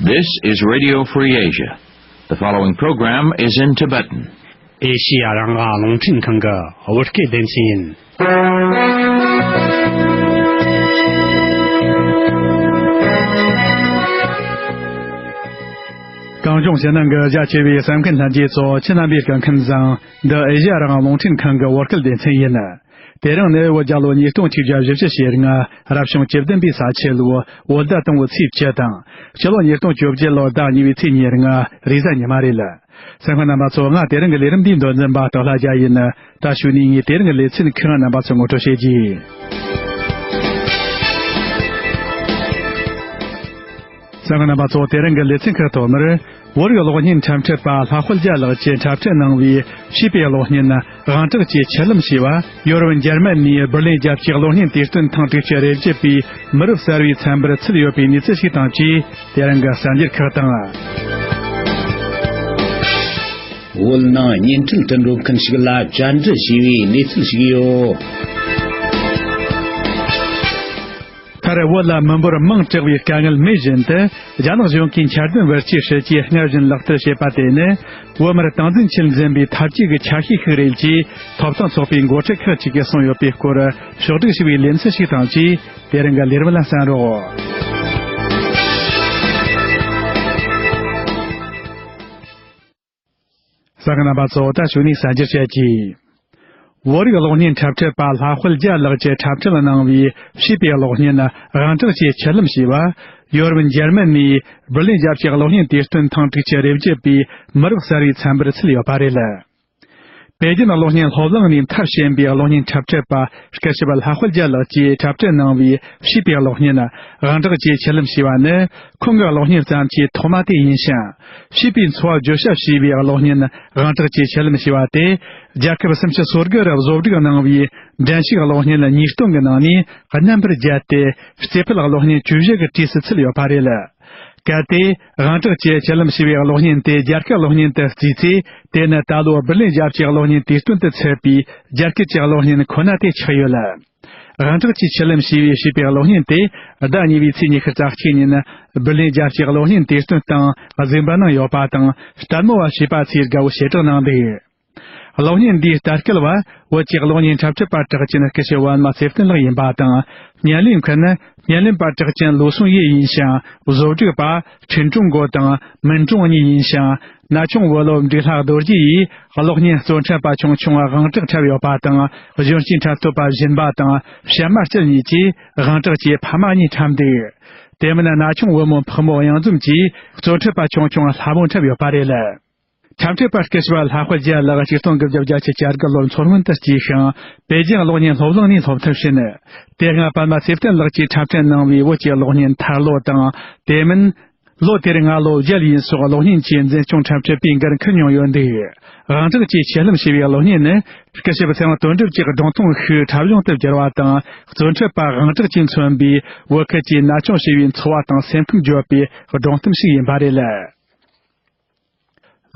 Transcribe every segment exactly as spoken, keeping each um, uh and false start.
This is Radio Free Asia. The following program is in Tibetan. ཨེ་ཤི་ཡ་རང་དབང་རླུང་འཕྲིན་ཁང་གི་བོད་སྐད་སྡེ་ཚན་ཡིན། གངས་ལྗོངས་ཕྱི་ནང་གི་རྒྱ་ཆེ་བའི་གསན་མཁན་ལྷན་རྒྱས་ཚོ་ཁྱེད་རྣམ་པའི་སྐུ་ཁམས་བཟང་། འདི་ཨེ་ཤི་ཡ་རང་དབང་རླུང་འཕྲིན་ཁང་གི་བོད་སྐད་སྡེ་ཚན་ཡིན། དེ་རིང་ནི་བོད་རྒྱལ་ལོ་ཉིས་སྟོང་ཆིག་བརྒྱ་བཞི་བཅུ་ཞེ་ལྔ། རབ་བྱུང་བཅུ་བདུན་པའི་ས་ཁྱི་ལོའི་བོད་ཟླ་དང་པོའི་ཚེས་བཅུ་དང་། ཕྱི་ལོ་ཉིས་སྟོང་བཅོ་བརྒྱད་ལོའི་ཟླ་གཉིས་པའི་ཚེས་ཉེར་ལྔ། རེས་གཟའ་ཉི་མ་རེད། གསན་མཁན་རྣམ་པ་ཚོ། ང་དེ་རིང་གི་ལས་རིམ་འདིའི་མདོ་འཛིན་པ་སྟག་ལྷ་རྒྱལ་ཡིན། ད་གཞུག་ནས་ངས་དེ་རིང་གི་ལེ་ཚན་ཁག་རྣམ་པ་ཚོར་ངོ་སྤྲོད་བྱེད་ཀྱི་ཡིན། གསན་མཁན་རྣམ་པ་ཚོ། དེ་རིང་གི་ལེ་ཚན་ཁག་ཐོག་མར། བོད་རིགས་གློག་བརྙན་འཁྲབ་ཁྲིད་པ་ལྷ་དཔལ་རྒྱལ་ལགས་ཀྱིས་འཁྲབ་ཁྲིད་གནང་བའི་བྱིས་པའི་གློག་བརྙན་དབང་གྲགས་ཀྱི་མཆུ་ལམ་ཞེས་པ། ཡོ་རོབ་འཇར་མན་ནས་འབར་ལིན་རྒྱལ་སྤྱིའི་གློག་བརྙན་དུས་སྟོན་ཐེངས་དྲུག་ཅུ་རེ་བརྒྱད་པའི་མི་རབས་གསར་བའི་ཚན་པར་ཚུད་ཡོད་པའི་གནས་ཚུལ་ཞིག་དང་བཅས། དེ་རིང་གི་གསར་འགྱུར་ཁག་དང་། བོད་ནང་བརྙན་འཕྲིན་དུ་འགྲོ་མཁན་ཞིག་ལ་བཅར་འདྲི་ཞུས་པའི་གནས་ཚུལ་ཞིག་ཡོད། མཐར་བོད་ལ་མི་འབོར་མང་དྲགས་པའི་དཀའ་ངལ་མེད་བཞིན་དུ། རྒྱ་ནག་གཞུང་གིས་འཆར་ལྡན་བར་ཆད་སྲིད་ཇུས་སྔར་བཞིན་ལག་བསྟར་བྱེད་པ་དེ་ནི། བོད་མིར་སྟངས་འཛིན་ཆེད་འཛིན་པའི་འཐབ་ཇུས་ཀྱི་ཆ་ཤས་ཤིག་རེད་ཅེས། ཐོབ་ཐང་ཚོགས་པའི་འགོ་ཁྲིད་ཁག་ཅིག་གིས་གསུངས་ཡོད་པའི་སྐོར། ཕྱོགས་བསྒྲིགས་ཞུས་པའི་ལེ་ཚན་ཞིག་དང་བཅས། དེ་རིང་གི་ལས་རིམ་ལ་གསན་རོགས། གསན་མཁན་རྣམ་པ་ཚོ། ད་གཞུག་ནས་གསར་འགྱུར་བཤད་ཀྱི། བོད་རིགས་གློག་བརྙན་འཁྲབ་ཁྲིད་པ་ལྷ་དཔལ་རྒྱལ་ལགས་ཀྱིས་འཁྲབ་ཁྲིད་གནང་བའི་བྱིས་པའི་གློག་བརྙན་དབང་གྲགས་ཀྱི་མཆུ་ལམ་ཞེས་པ། ཡོ་རོབ་འཇར་མན་ནས་འབར་ལིན་རྒྱལ་སྤྱིའི་གློག་བརྙན་དུས་སྟོན་ཐེངས་དྲུག་ཅུ་རེ་བརྒྱད་པའི་མི་རབས་གསར་བའི་ཚན་པར་ཚུད་ཡོད་པ་རེད། པེ་ཅིན་གློག་བརྙན་སློབ་གླིང་ནས་མཐར་ཕྱིན་པའི་གློག་བརྙན་འཁྲབ་ཁྲིད་པ་སྐུ་ཞབས་ལྷ་དཔལ་རྒྱལ་ལགས་ཀྱིས་འཁྲབ་ཁྲིད་གནང་བའི་བྱིས་པའི་གློག་བརྙན་དབང་གྲགས་ཀྱི་མཆུ་ལམ་ཞེས་པ་ནི། ཁོང་གི་གློག་བརྙན་བརྩམས་ཆོས་ཐོག་མ་དེ་ཡིན་ཞིང་། བྱིས་པའི་འཚོ་བ་བརྗོད་བྱ་ཞེས་པའི་གློག་བརྙན་དབང་གྲགས་ཀྱི་མཆུ་ལམ་ཞེས་པ་དེ། རྒྱལ་ཁབ་སུམ་ཅུ་སོ་དགུ་རུ་བཟོ་སྒྲིག་གནང་བའི་འགྲན་ཞུགས་གློག་བརྙན་ཉིས་སྟོང་གི་ནང་ནས་རྣམ་པར་རྒྱལ་ཏེ། རྩེ་ཕུད་གློག་བརྙན་བཅུ་བཞི་གི་གྲས་སུ་ཚུད་ཡོད་པ་རེད། གལ་ཏེ། དབང་གྲགས་ཀྱི་མཆུ་ལམ་ཞེས་པའི་གློག་བརྙན་དེ་རྒྱ་སྐད་གློག་བརྙན་དུ་བརྩིས་ཚེ། དེ་ནི་ད་ལོ་འབར་ལིན་རྒྱལ་སྤྱིའི་གློག་བརྙན་དུས་སྟོན་དུ་ཚུད་པའི་རྒྱ་སྐད་ཀྱི་གློག་བརྙན་ཁོ་ན་དེ་ཆགས་ཡོད། དབང་གྲགས་ཀྱི་མཆུ་ལམ་ཞེས་པའི་བྱིས་པའི་གློག་བརྙན་དེ་ཟླ་གཉིས་པའི་ཚེས་ཉི་ཤུ་རྩ་གཅིག་ཉིན་འབར་ལིན་རྒྱལ་སྤྱིའི་གློག་བརྙན་དུས་སྟོན་སྟེང་གཟིགས་འབུལ་གནང་ཡོད་པ་དང་། ལྟད་མོ་བ་བྱིས་པ་ཚོས་དགའ་བོ་ཞེ་དྲག་གནང་འདུག་གློག་བརྙན་འདིའི་ལྟ་སྐུལ་བ་བོད་ཀྱི་གློག་བརྙན་འཁྲབ་ཁྲིད་པ་གྲགས་ཅན་སྐུ་ཞབས་པདྨ་ཚེ་བརྟན་ལགས་ཡིན་པ་དང་། བརྙན་ལེན་མཁན་ནི་བརྙན་ལེན་པ་གྲགས་ཅན་ལུའུ་སུང་ཡེ་ཡིན་ཞིང་། བཟོ་སྒྲིག་པ་ཁྲིན་ཀྲུང་གོ་དང་མིན་ཀྲུང་གཉིས་ཡིན་ཞིང་། ན་ཆུང་བུ་སློབ་འབྲུག་ལྷ་རྡོ་རྗེ་ཡིས་གློག་བརྙན་གཙོ་འཁྲབ་པ་ཆུང་ཆུང་དབང་གྲགས་འཁྲབ་ཡོད་པ་དང་། གཞོན་སྐྱེས་འཁྲབ་ཐོབ་པ་སྦྱིན་པ་དང་བྱམས་མ་སྐྱིད་གཉིས་ཀྱིས་དབང་གྲགས་ཀྱི་ཕ་མ་གཉིས་འཁྲབ་འདུག་དེ་མིན་ན་ཆུང་བུ་མོ་ཕག་མོ་གཡང་འཛོམས་ཀྱིས་གཙོ་འཁྲབ་པ་ཆུང་ཆུང་ལྷ་མོ་འཁྲབ་ཡོད་པ་རེད། འཁྲབ་ཁྲིད་པ་སྐུ་ཞབས་ལྷ་དཔལ་རྒྱལ་ལགས་ཆིག་སྟོང་དགུ་བརྒྱ་བརྒྱད་ཅུ་གྱ་དགུ་ལོར་མཚོ་སྔོན་དུ་སྐྱེས་ཤིང་། པེ་ཅིང་གློག་བརྙན་སློབ་གླིང་ནས་སློབ་ཐོན་ཕྱིན། དེ་སྔ་པདྨ་ཚེ་བརྟན་ལགས་ཀྱིས་འཁྲབ་ཁྲིད་གནང་བའི་བོད་ཀྱི་གློག་བརྙན་ཐར་ལོ་དང་། དེ་མིན། ལོ་དེར་ང་ལོ་བརྒྱད་ཡིན་སོགས་གློག་བརྙན་གྱི་འཛིན་སྐྱོང་འཁྲབ་ཁྲིད་པའི་འགན་འཁུར་མྱོང་ཡོད་འདུག་དབང་གྲགས་ཀྱི་མཆུ་ལམ་ཞེས་པའི་གློག་བརྙན་ནི། སྐུ་ཞབས་ཚེ་དབང་དོན་གྲུབ་ཀྱི་སྒྲུང་ཐུང་ཤིག་འཁྲབ་གཞུང་དུ་བསྒྱུར་བ་དང་། གཙོ་འཁྲབ་པ་དབང་གྲགས་ཀྱིས་མཚོན་པའི་བོད་ཁུལ་གྱི་ན་ཆུང་ཞེས་པའི་འཚོ་བ་དང་སེམས་ཁམས་བརྗོད་པའི་སྒྲུང་གཏམ་ཞིག་ཡིན་པ་རེད།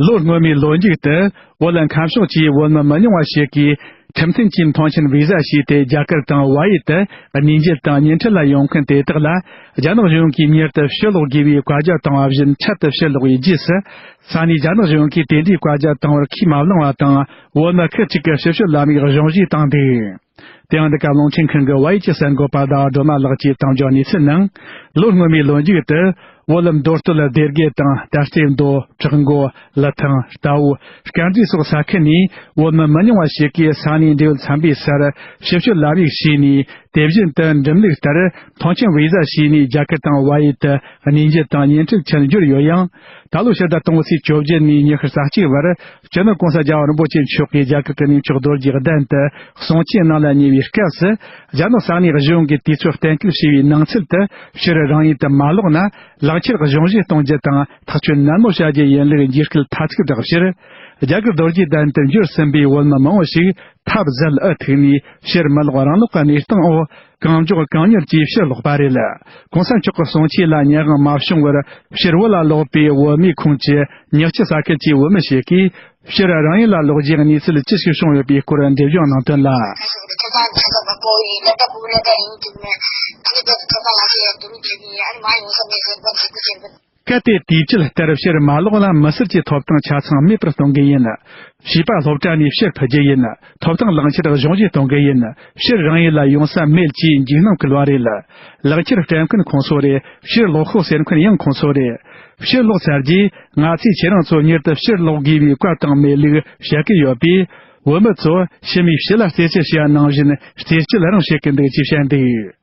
ལོ་སྔོན་མའི་ལོ་མཇུག་ཏུ། བོད་ལ་འཁམ་ཕྱོགས་ཀྱི་བོད་མི་མི་ཉུང་བ་ཞིག་གིས་ཁྲིམས་མཐུན་གྱི་མཐོང་མཆན་བི་ཟ་ཞུས་ཏེ། རྒྱ་གར་དང་བལ་ཡུལ་དུ་གནས་མཇལ་དང་བརྙན་འཕྲིན་ལ་ཡོང་མཁན་དེ་དག་ལ། རྒྱ་ནག་གཞུང་གིས་མྱུར་དུ་ཕྱིར་ལོག་དགོས་པའི་བཀའ་རྒྱ་བཏང་བ་བཞིན། འཕྲལ་དུ་ཕྱིར་ལོག་པའི་རྗེས་སུ། ས་གནས་རྒྱ་ནག་གཞུང་གིས་དེ་འདྲའི་བཀའ་རྒྱ་བཏང་བར་ཁས་མ་བླངས་པ་དང་། བོད་མི་ཁག་ཅིག་གིས་ཕྱིར་བཤོལ་ལམ་ཡིག་གཞུང་བཞེས་བཏང་འདུག་དེ་ཡང་། འདི་ག་རླུང་འཕྲིན་ཁང་གི་བལ་ཡུལ་གྱི་གསར་འགོད་པ་ཟླ་བ་སྒྲོལ་མ་ལགས་ཀྱིས་བཏང་འབྱོར་གནས་ཚུལ་ནང་། ལོ་སྔོན་མའི་ལོ་མཇུག་ཏུ། བོད་ལ་མདོ་སྟོད་སྡེ་དགེ་དང་། ད་རྩེ་མདོ། བྲག་འགོ། ལི་ཐང་། རྟའུ། དཀར་མཛེས་སོགས་ས་ཁུལ་ནས་བོད་མི་མི་ཉུང་བ་ཞིག་གིས་ས་གནས་འབྲེལ་ཡོད་ཚན་པའི་སར་ཕྱིར་བཤོལ་ལམ་ཡིག་བྱས་ནས། དེ་བཞིན་དུ་འགྲིམ་ལུགས་ལྟར་མཐོང་མཆན་བི་ཟ་བྱས་ནས། རྒྱ་གར་དང་བལ་ཡུལ་དུ་གནས་མཇལ་དང་བརྙན་འཕྲིན་ཁྲིད་འབྱོར་ཡོད་ཡང་། ད་ལོ་ཕྱི་ཟླ་དང་པོའི་ཚེས་བཅོ་བརྒྱད་ནས་ཉི་ཤུ་རྩ་གཅིག་བར། སྤྱི་ནོར་༸གོང་ས་༸རྒྱལ་བ་རིན་པོ་ཆེ་མཆོག་གིས་རྒྱ་གར་གྱི་གནས་མཆོག་རྡོ་རྗེ་གདན་དུ་གསུང་ཆོས་གནང་ལ་ཉེ་བའི་སྐབས་སུ། རྒྱ་ནག་ས་གནས་གཞུང་གིས་དུས་ཚོད་གཏན་འཁེལ་བྱས་པའི་ནང་ཚུད་དུ་ཕྱིར་རང་ཡུལ་དུ་མ་ལོག་ན། ལག་ཁྱེར་གཞུང་བཞེས་གཏོང་རྒྱུ་དང་། ཐག་གཅོད་ནན་མོ་བྱ་རྒྱུ་ཡིན་ལུགས་འཇིགས་སྐུལ་ཐ་ཚིག་བསྒྲགས་ཕྱིར། རྒྱ་གར་རྡོ་རྗེ་གདན་དུ་འབྱོར་ཟིན་པའི་བོད་མི་མང་བོ་ཞིག་ཐབས་ཟད་འུ་ཐུག་ནས་ཕྱིར་མི་ལོག་རང་ལོག་གི་གནས་སྟངས་འོག་གང་མགྱོགས་གང་མྱུར་གྱིས་ཕྱིར་ལོག་པ་རེད། ༸གོང་ས་མཆོག་གི་གསུང་ཆོས་ལ་ཉན་དབང་མ་བྱུང་བར། ཕྱིར་བོད་ལ་ལོག་པའི་བོད་མིའི་ཁོངས་ཀྱི་ཉག་ཆུ་ས་ཁུལ་གྱི་བོད་མི་ཞིག་གིས། ཕྱིར་རང་ཡུལ་ལ་ལོག་རྒྱུའི་གནས་ཚུལ་ཅི་ཞིག་བྱུང་ཡོད་པའི་སྐོར་འགྲེལ་བརྗོད་གནང་དོན་ལ། གལ་ཏེ་དུས་བཅད་ལྟར་ཕྱིར་མ་ལོག་ན་མི་སེར་གྱི་ཐོབ་ཐང་ཆ་ཚང་མེད་པར་གཏོང་གི་ཡིན། བྱིས་པ་སློབ་གྲྭ་ནས་ཕྱིར་ཕུད་རྒྱུ་ཡིན། ཐོབ་ཐང་ལག་འཁྱེར་གཞུང་བཞེས་གཏོང་གི་ཡིན། ཕྱིར་རང་ཡུལ་ལ་ཡོང་ས་མེད་ཅེས་འཇིགས་སྣང་བསྐུལ་བ་རེད། ལག་འཁྱེར་སྤྲད་མཁན་ཁོང་ཚོ་རེད། ཕྱིར་ལོག་ཤོག་ཟེར་མཁན་ཡང་ཁོང་ཚོ་རེད། ཕྱིར་ལོག་ཚར་རྗེས་ང་ཚོས་ཁྱེད་རང་ཚོ་མྱུར་དུ་ཕྱིར་ལོག་དགོས་པའི་བཀའ་བཏང་མེད་ལུགས་བཤད་ཀྱི་ཡོད་པས། བོད་མི་ཚོ་ཕྱི་མིའི་ཕྱི་ལ་རྩེད་ཆས་བྱས་པ་ནང་བཞིན་རྩེད་སྤྱོད་རང་བྱེད་ཀྱི་འདུག་ཅེས་བཤད་འདུག་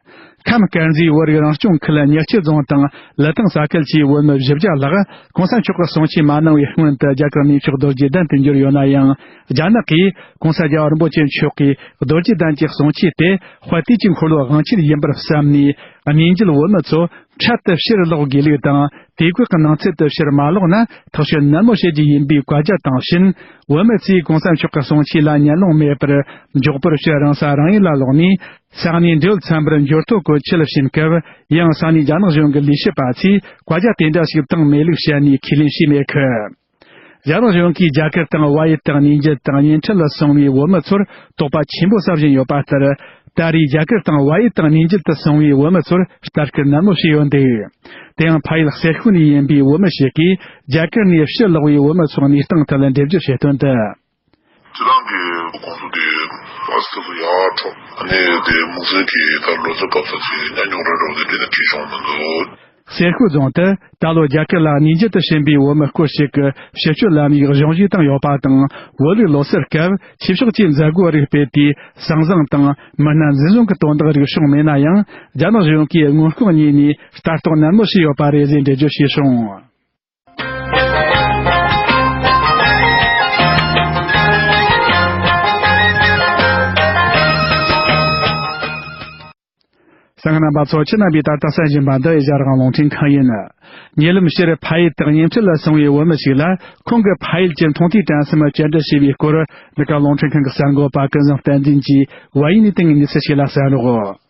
ཁམས་དཀར་མཛེས་བོད་རིགས་རང་སྐྱོང་ཁུལ་ཉག་ཆུ་རྫོང་དང་ལི་ཐང་ས་ཁུལ་གྱི་བོད་མི་བཞི་བརྒྱ་ལྷག་གོང་ས་མཆོག་གི་གསུང་ཆོས་མ་གནང་བའི་སྔོན་དུ་རྒྱ་གར་གནས་མཆོག་རྡོ་རྗེ་གདན་དུ་འབྱོར་ཡོད་ན་ཡང་། རྒྱ་ནག་གིས་གོང་ས་རྒྱལ་བ་རིན་པོ་ཆེ་མཆོག་གིས་རྡོ་རྗེ་གདན་གྱི་གསུང་ཆོས་དེ་དཔལ་དུས་ཀྱི་འཁོར་ལོའི་དབང་ཆེན་ཡིན་པར་བསམ་ནས། གནས་འཇལ་བོད་མི་ཚོ་འཕྲལ་དུ་ཕྱིར་ལོག་དགོས་ལུགས་དང་། དུས་བཀག་གི་ནང་ཚུད་དུ་ཕྱིར་མ་ལོག་ན་ཐག་གཅོད་ནན་མོ་བྱེད་རྒྱུ་ཡིན་པའི་བཀའ་རྒྱ་བཏང་ཕྱིན། བོད་མི་ཚོས་གོང་ས་མཆོག་གི་གསུང་ཆོས་ལ་ཉན་ལོང་མེད་པར། མགྱོགས་པོར་ཕྱིར་རང་ས་རང་ཡུལ་ལ་ལོག་ནས། ས་གནས་འབྲེལ་ཡོད་ཚན་པར་འབྱོར་ཐོ་བཀོད་ཆེད་ཕྱིན་སྐབས། ཡང་ས་གནས་རྒྱ་ནག་གཞུང་གི་ལས་བྱེད་པ་ཚོས་བཀའ་རྒྱ་དེ་འདྲ་ཞིག་བཏང་མེད་ལུགས་བཤད་ནས་ཁས་ལེན་བྱས་མེད་ཁུལ། རྒྱ་ནག་གཞུང་གིས་རྒྱ་གར་དང་བལ་ཡུལ་དུ་གནས་མཇལ་དང་གཉེན་འཕྲད་ལ་སོང་བའི་བོད་མི་ཚོར་དོགས་པ་ཆེན་པོ་ཟ་བཞིན་ཡོད་པ་ལྟར། ད་རེས་རྒྱ་གར་དང་བལ་ཡུལ་དུ་གནས་མཇལ་དུ་སོང་བའི་བོད་མི་ཚོར་ལྟ་སྐུལ་ནན་མོ་བྱས་ཡོད་འདུག་དེ་ཡང་ཕ་ཡུལ་སེར་ཤུལ་ནས་ཡིན་པའི་བོད་མི་ཞིག་གིས་རྒྱ་གར་ནས་ཕྱིར་ལོག་པའི་བོད་མི་ཚོའི་གནས་སྟངས་ཐད་ལ་འགྲེལ་བརྗོད་བྱས་དོན་དུ། ཁྱེད་རང་གི་གོང་ཚོ་དེ་བ་སི་ཐི་ཡག་འཕྲོ་ཨ་ནི་དེ་དམིགས་བསལ་གྱི་ད་ལོ་ཙཱ་སྐབས་སུ་ཅིག་ཉམས་མྱོང་རེ་རོགས་དེ་འདྲ་ནས་བྲིས་བྱུང་མི་འདུག་སེར་ཤུལ་རྫོང་དུ་ད་ལོ་རྒྱ་གར་ལ་གནས་མཇལ་དུ་ཕྱིན་པའི་བོད་མི་སྐོར་ཞིག་གི་ཕྱི་སྐྱོད་ལམ་ཡིག་གཞུང་བཞེས་བཏང་ཡོད་པ་དང་། བོད་ལུགས་ལོ་སར་སྐབས་ཆོས་ཕྱོགས་ཀྱི་མཛད་སྒོ་རིགས་སྤེལ་ཏེ། ཟང་ཟིང་དང་མི་སྣ་འཛིན་བཟུང་གི་དོན་དག་རིགས་བྱུང་མེད་ན་ཡང་། རྒྱ་ནག་གཞུང་གིས་སྔོན་འགོག་གཉིས་ནས་ལྟ་རྟོག་ནན་མོ་བྱས་ཡོད་པ་རེད་ཟེར་འགྲེལ་བརྗོད་བྱས་བྱུང་། གསན་མཁན་རྣམ་པ་ཚོ། ཁྱེད་རྣམ་པས་ད་ལྟ་གསན་བཞིན་པ་འདི་ཨེ་ཤ་ཡ་རང་དབང་རླུང་འཕྲིན་ཁང་ཡིན། ཉེ་ལམ་ཕྱིར་ཕ་ཡུལ་དུ་གཉེན་འཕྲད་ལ་སོང་བའི་བོད་མི་ཞིག་ལ་ཁོང་གི་ཕ་ཡུལ་གྱི་མཐོང་ཐོས་དྲན་གསོ་བཅར་འདྲི་བྱས་པའི་སྐོར། འདི་ག་རླུང་འཕྲིན་ཁང་གི་གསར་འགོད་པ་ཀུན་བཟང་བསྟན་འཛིན་གྱིས་བལ་ཡུལ་ནས་བཏང་བའི་གནས་ཚུལ་ཞིག་ལ་གསན་རོགས།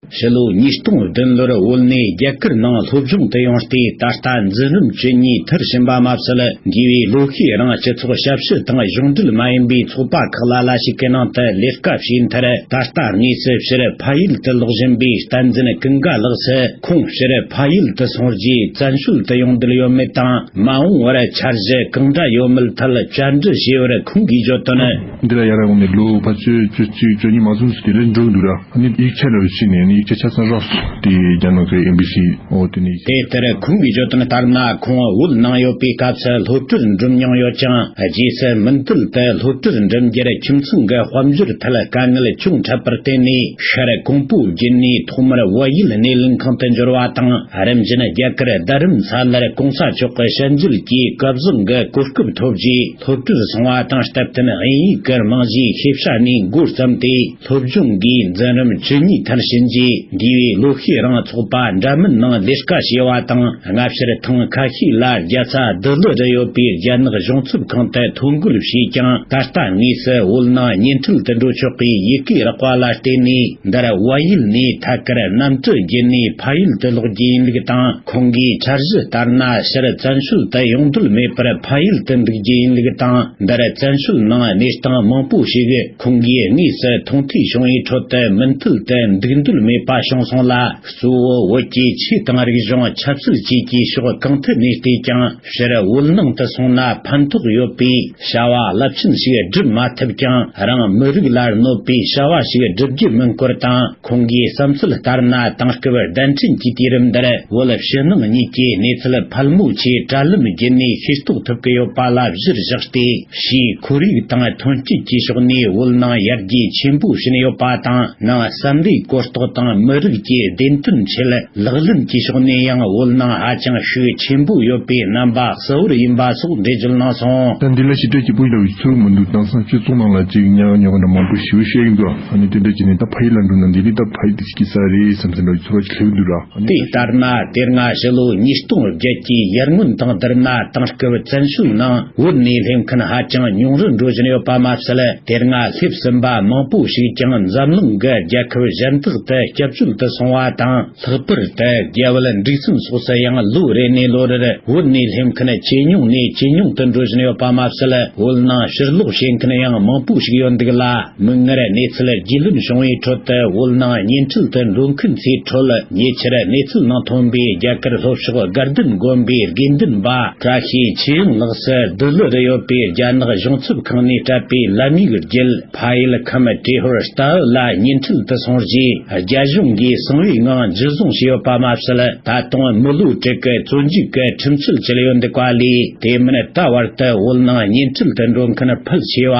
ཕྱི་ལོ་ཉིས་སྟོང་བདུན་ལོར་བོད་ནས་རྒྱ་གར་ནང་སློབ་སྦྱོང་དུ་ཡོང་སྟེ། ད་ལྟ་འཛིན་རིམ་བཅུ་གཉིས་མཐར་ཕྱིན་པ་མ་ཟད། འདས་པའི་ལོ་ཤས་རིང་སྤྱི་ཚོགས་ཞབས་ཞུ་དང་གཞུང་འབྲེལ་མ་ཡིན་པའི་ཚོགས་པ་ཁག་ལ་ལ་ཞིག་གི་ནང་དུ་ལས་ཀ་བྱས་མཐར། ད་ལྟ་དངོས་སུ་ཕྱིར་ཕ་ཡུལ་དུ་ལོག་བཞིན་པའི་བསྟན་འཛིན་ཀུན་དགའ་ལགས་སུ། ཁོང་ཕྱིར་ཕ་ཡུལ་དུ་སོང་རྗེས་བཙན་བྱོལ་དུ་ཡོང་འདོད་ཡོད་མེད་དང་། མ་འོངས་པར་འཆར་གཞི་གང་འདྲ་ཡོད་མེད་ཐད་བཅར་འདྲི་བྱས་པར། ཁོང་གིས་བརྗོད་དོན། འདི་ལ་ཡར་འོང་ནས་ལོ་ཕལ་ཆེར་བཅུ་གཅིག་བཅུ་གཉིས་མ་ཚུགས་སུ་དེ་ལས་འགྲོ་གི་འདུག་ར། ཨ་ནི་ཡིག་ཆ་ལ་ཕྱིན་ནས་ནི་ཡིག་ཆ་ཆ་ཚང་རག་སོང་། དེ་རྒྱ་ནག་གི་ཨེམ་བྷི་སི་འོ་དེ་ནས་ཡིག་ཆ། དེ་ལྟར་ཁོང་གིས་བརྗོད་དོན་ལྟར་ན། ཁོང་བོད་ནང་ཡོད་པའི་སྐབས་སུ་སློབ་གྲྭར་འགྲིམས་མྱོང་ཡོད་ཀྱང་། རྗེས་སུ་མུ་མཐུད་དུ་སློབ་གྲྭར་འགྲིམས་རྒྱུར་ཁྱིམ་ཚང་གི་དཔལ་འབྱོར་ཐད་དཀའ་ངལ་ཅུང་འཕྲད་པར་བརྟེན་ནས། ཤར་ཀོང་པོ་བརྒྱུད་ནས་ཐོག་མར་བལ་ཡུལ་སྣེ་ལེན་ཁང་དུ་འབྱོར་བ་དང་། རིམ་བཞིན་རྒྱ་གར་རྡ་རམ་ས་ལར་གོང་ས་མཆོག་གི་ཞལ་མཇལ་གྱི་སྐལ་བཟང་གི་གོ་སྐབས་ཐོབ་རྗེས། སློབ་གྲྭར་སོང་བ་དང་སྟབས་བསྟུན་དབྱིན་ཡིག་གི་རྨང་གཞིའི་ཤེས་བྱ་ནས་འགོ་བརྩམས་ཏེ། སློབ་སྦྱོང་གི་འཛིན་རིམ་བཅུ་གཉིས་མཐར་ཕྱིན་རྗེས། འདས་པའི་ལོ་ཤས་རིང་ཚོགས་པ་འདྲ་མིན་ནང་ལས་ཀ་བྱས་པ་དང་། སྔ་ཕྱིར་ཐེངས་ཁ་ཤས་ལ་རྒྱལ་ས་ལྡི་ལི་རུ་ཡོད་པའི་རྒྱ་ནག་གཞུང་ཚབ་ཁང་དུ་ཐོ་འགོད་བྱས་ཀྱང་། ད་ལྟ་དངོས་སུ་བོད་ནང་གཉེན་འཕྲད་དུ་འགྲོ་ཆོག་པའི་ཡི་གེ་རག་པ་ལ་བརྟེན་ནས། འདིར་བལ་ཡུལ་ནས་ཐད་ཀར་གནམ་གྲུ་བརྒྱུད་ནས་ཕ་ཡུལ་དུ་ལོག་རྒྱུ་ཡིན་ལུགས་དང་། ཁོང་གིས་འཆར་གཞི་ལྟར་ན། ཕྱིར་བཙན་བྱོལ་དུ་ཡོང་འདོད་མེད་པར་ཕ་ཡུལ་དུ་འདུག་རྒྱུ་ཡིན་ལུགས་དང་། འདིར་བཙན་བྱོལ་ནང་གནས་སྟངས་མང་པོ་ཞིག་ཁོང་གིས་དངོས་སུ་མཐོང་ཐོས་བྱུང་བའི་ཁྲོད་དུ། མུ་མཐུད་དུ་འདུག་འདོད་མེད་པ་བྱུང་སོང་ལ། གཙོ་བོ་བོད་ཀྱི་ཆོས་དང་རིག་གཞུང་ཆབ་སྲིད་བཅས་ཀྱི་ཕྱོགས་གང་ཐད་ནས་བལྟས་ཀྱང་། ཕྱིར་བོད་ནང་དུ་སོང་ན་ཕན་ཐོགས་ཡོད་པའི་བྱ་བ་རླབས་ཆེན་ཞིག་སྒྲུབ་མ་ཐུབ་ཀྱང་། རང་མི་རིགས་ལ་གནོད་པའི་བྱ་བ་ཞིག་སྒྲུབ་རྒྱུ་མིན་སྐོར་དང་། ཁོང་གིས་བསམ་ཚུལ་ལྟར་ན། དེང་སྐབས་གདན་འདྲེན་གྱི་དུས་རིམ་འདིར་བོད་ཕྱི་ནང་གཉིས་ཀྱི་གནས་ཚུལ་ཕལ་མོ་ཆེ་དྲ་ལམ་བརྒྱུད་ནས་ཤེས་རྟོགས་ཐུབ་ཀྱི་ཡོད་པ་ལ་གཞིར་བཞག་སྟེ། ཕྱིའི་ཁོར་ཡུག་དང་ཐོན་སྐྱེད་ཀྱི་ཕྱོགས་ནས་བོད་ནང་ཡར་རྒྱས་ཆེན་པོ་ཕྱིན་ཡོད་པ་དང་། ནང་བསམ་བློའི་གོ་རྟོགས་དང་མི་རིགས་ཀྱི་བདེན་དོན་ཆེད་ལག་ལེན་གྱི་ཕྱོགས་ནས་ཡང་བོད་ནང་ཧ་ཅང་ཤུགས་ཆེན་པོ་ཡོད་པའི་རྣམ་པ་གསལ་བོར་ཡིན་པ་སོགས་འགྲེལ་བརྗོད་གནང་སོང་། ད་འདི་ལ་ཞིབ་ཕྲ་སྐྱིད་པོ་ཡིན་ལ་ཚོར་མི་འདུག་དེང་སང་སྤྱི་ཚོགས་ནང་ལ་ཅིག་ཉག་ཉོག་འདྲ་མང་པོ་ཞེ་པོ་བཤད་ཀྱི་འདུག་ཨ་ནི་དེ་འདྲ་བྱས་ནས་ད་ཕ་ཡུལ་ལ་འགྲོ་ན་འདི་ནི་ད་ཕ་ཡུལ་དུ་སྐྱེས་ས་རེད་བསམ་ཚུལ་འདྲ་ཚོར་བ་ཅིག་སླེབས་འདུག་ར། དེ་ལྟར་ན། དེ་སྔ་ཕྱི་ལོ་ཉིས་སྟོང་བརྒྱད་ཀྱི་ཡར་སྔོན་དང་བསྡུར་ན། དེང་སྐབས་བཙན་བྱོལ་ནང་བོད་ནས་སླེབས་མཁན་ཧ་ཅང་ཉུང་རུ་འགྲོ་བཞིན་ཡོད་པ་མ་ཟད། དེ་སྔ་སླེབས་ཟིན་པ་མང་པོ་ཞིག་ཀྱང་འཛམ་གླིང་གི་རྒྱལ་ཁབ་གཞན་དག་ཏུ་ སྐྱབས་བཅོལ་དུ་སོང་བ་དང་། ལྷག་པར་དུ་རྒྱ་བལ་འབྲུག་བཙན་སོགས་སུ་ཡང་ལོ་རེ་ནས་ལོ་རེར་བོད་ནས་སླེབས་མཁན་ཇེ་ཉུང་ནས་ཇེ་ཉུང་དུ་འགྲོ་བཞིན་ཡོད་པ་མ་ཟད། བོད་ནང་ཕྱིར་ལོག་བྱེད་མཁན་ཡང་མང་པོ་ཞིག་ཡོད་འདུག་ལ། མིག་སྔར་གནས་ཚུལ་རྒྱུས་ལོན་བྱུང་བའི་ཁྲོད་དུ། བོད་ནང་ཉེས་འཕྲད་དུ་འགྲོ་མཁན་ཚོའི་ཁྲོད་ཉེ་ཆར་གནས་ཚུལ་ནང་ཐོན་པའི་རྒྱ་གར་ལྷོ་ཕྱོགས་དགའ་ལྡན་དགོན་པའི་དགེ་འདུན་པ་བཀྲ་ཤིས་ཆོས་དབྱིངས་ལགས་སུ་ལྡི་ལི་རུ་ཡོད་པའི་རྒྱ་ནག་གཞུང་ཚབ་ཁང་ནས་སྤྲད་པའི་ལམ་ཡིག་བརྒྱུད། ཕ་ཡུལ་ཁམས་ཏྲེ་ཧོར་རྟའུ་ལ་ཉེས་འཕྲད་དུ་སོང་རྗེས། རྒྱ་གཞུང་གིས་གསང་བའི་ངང་འཇུ་བཟུང་བྱས་ཡོད་པ་མ་ཟད། ད་དུང་མི་ལོ་དྲུག་གི་བཙོན་འཇུག་གི་ཁྲིམས་གཅོད་བྱས་ཡོད་འདུག་པ་ལས། དེ་མིན་ད་བར་དུ་བོད་ནང་ཉེས་འཕྲད་དུ་འགྲོ་མཁན་ཕལ་ཆེ་བ་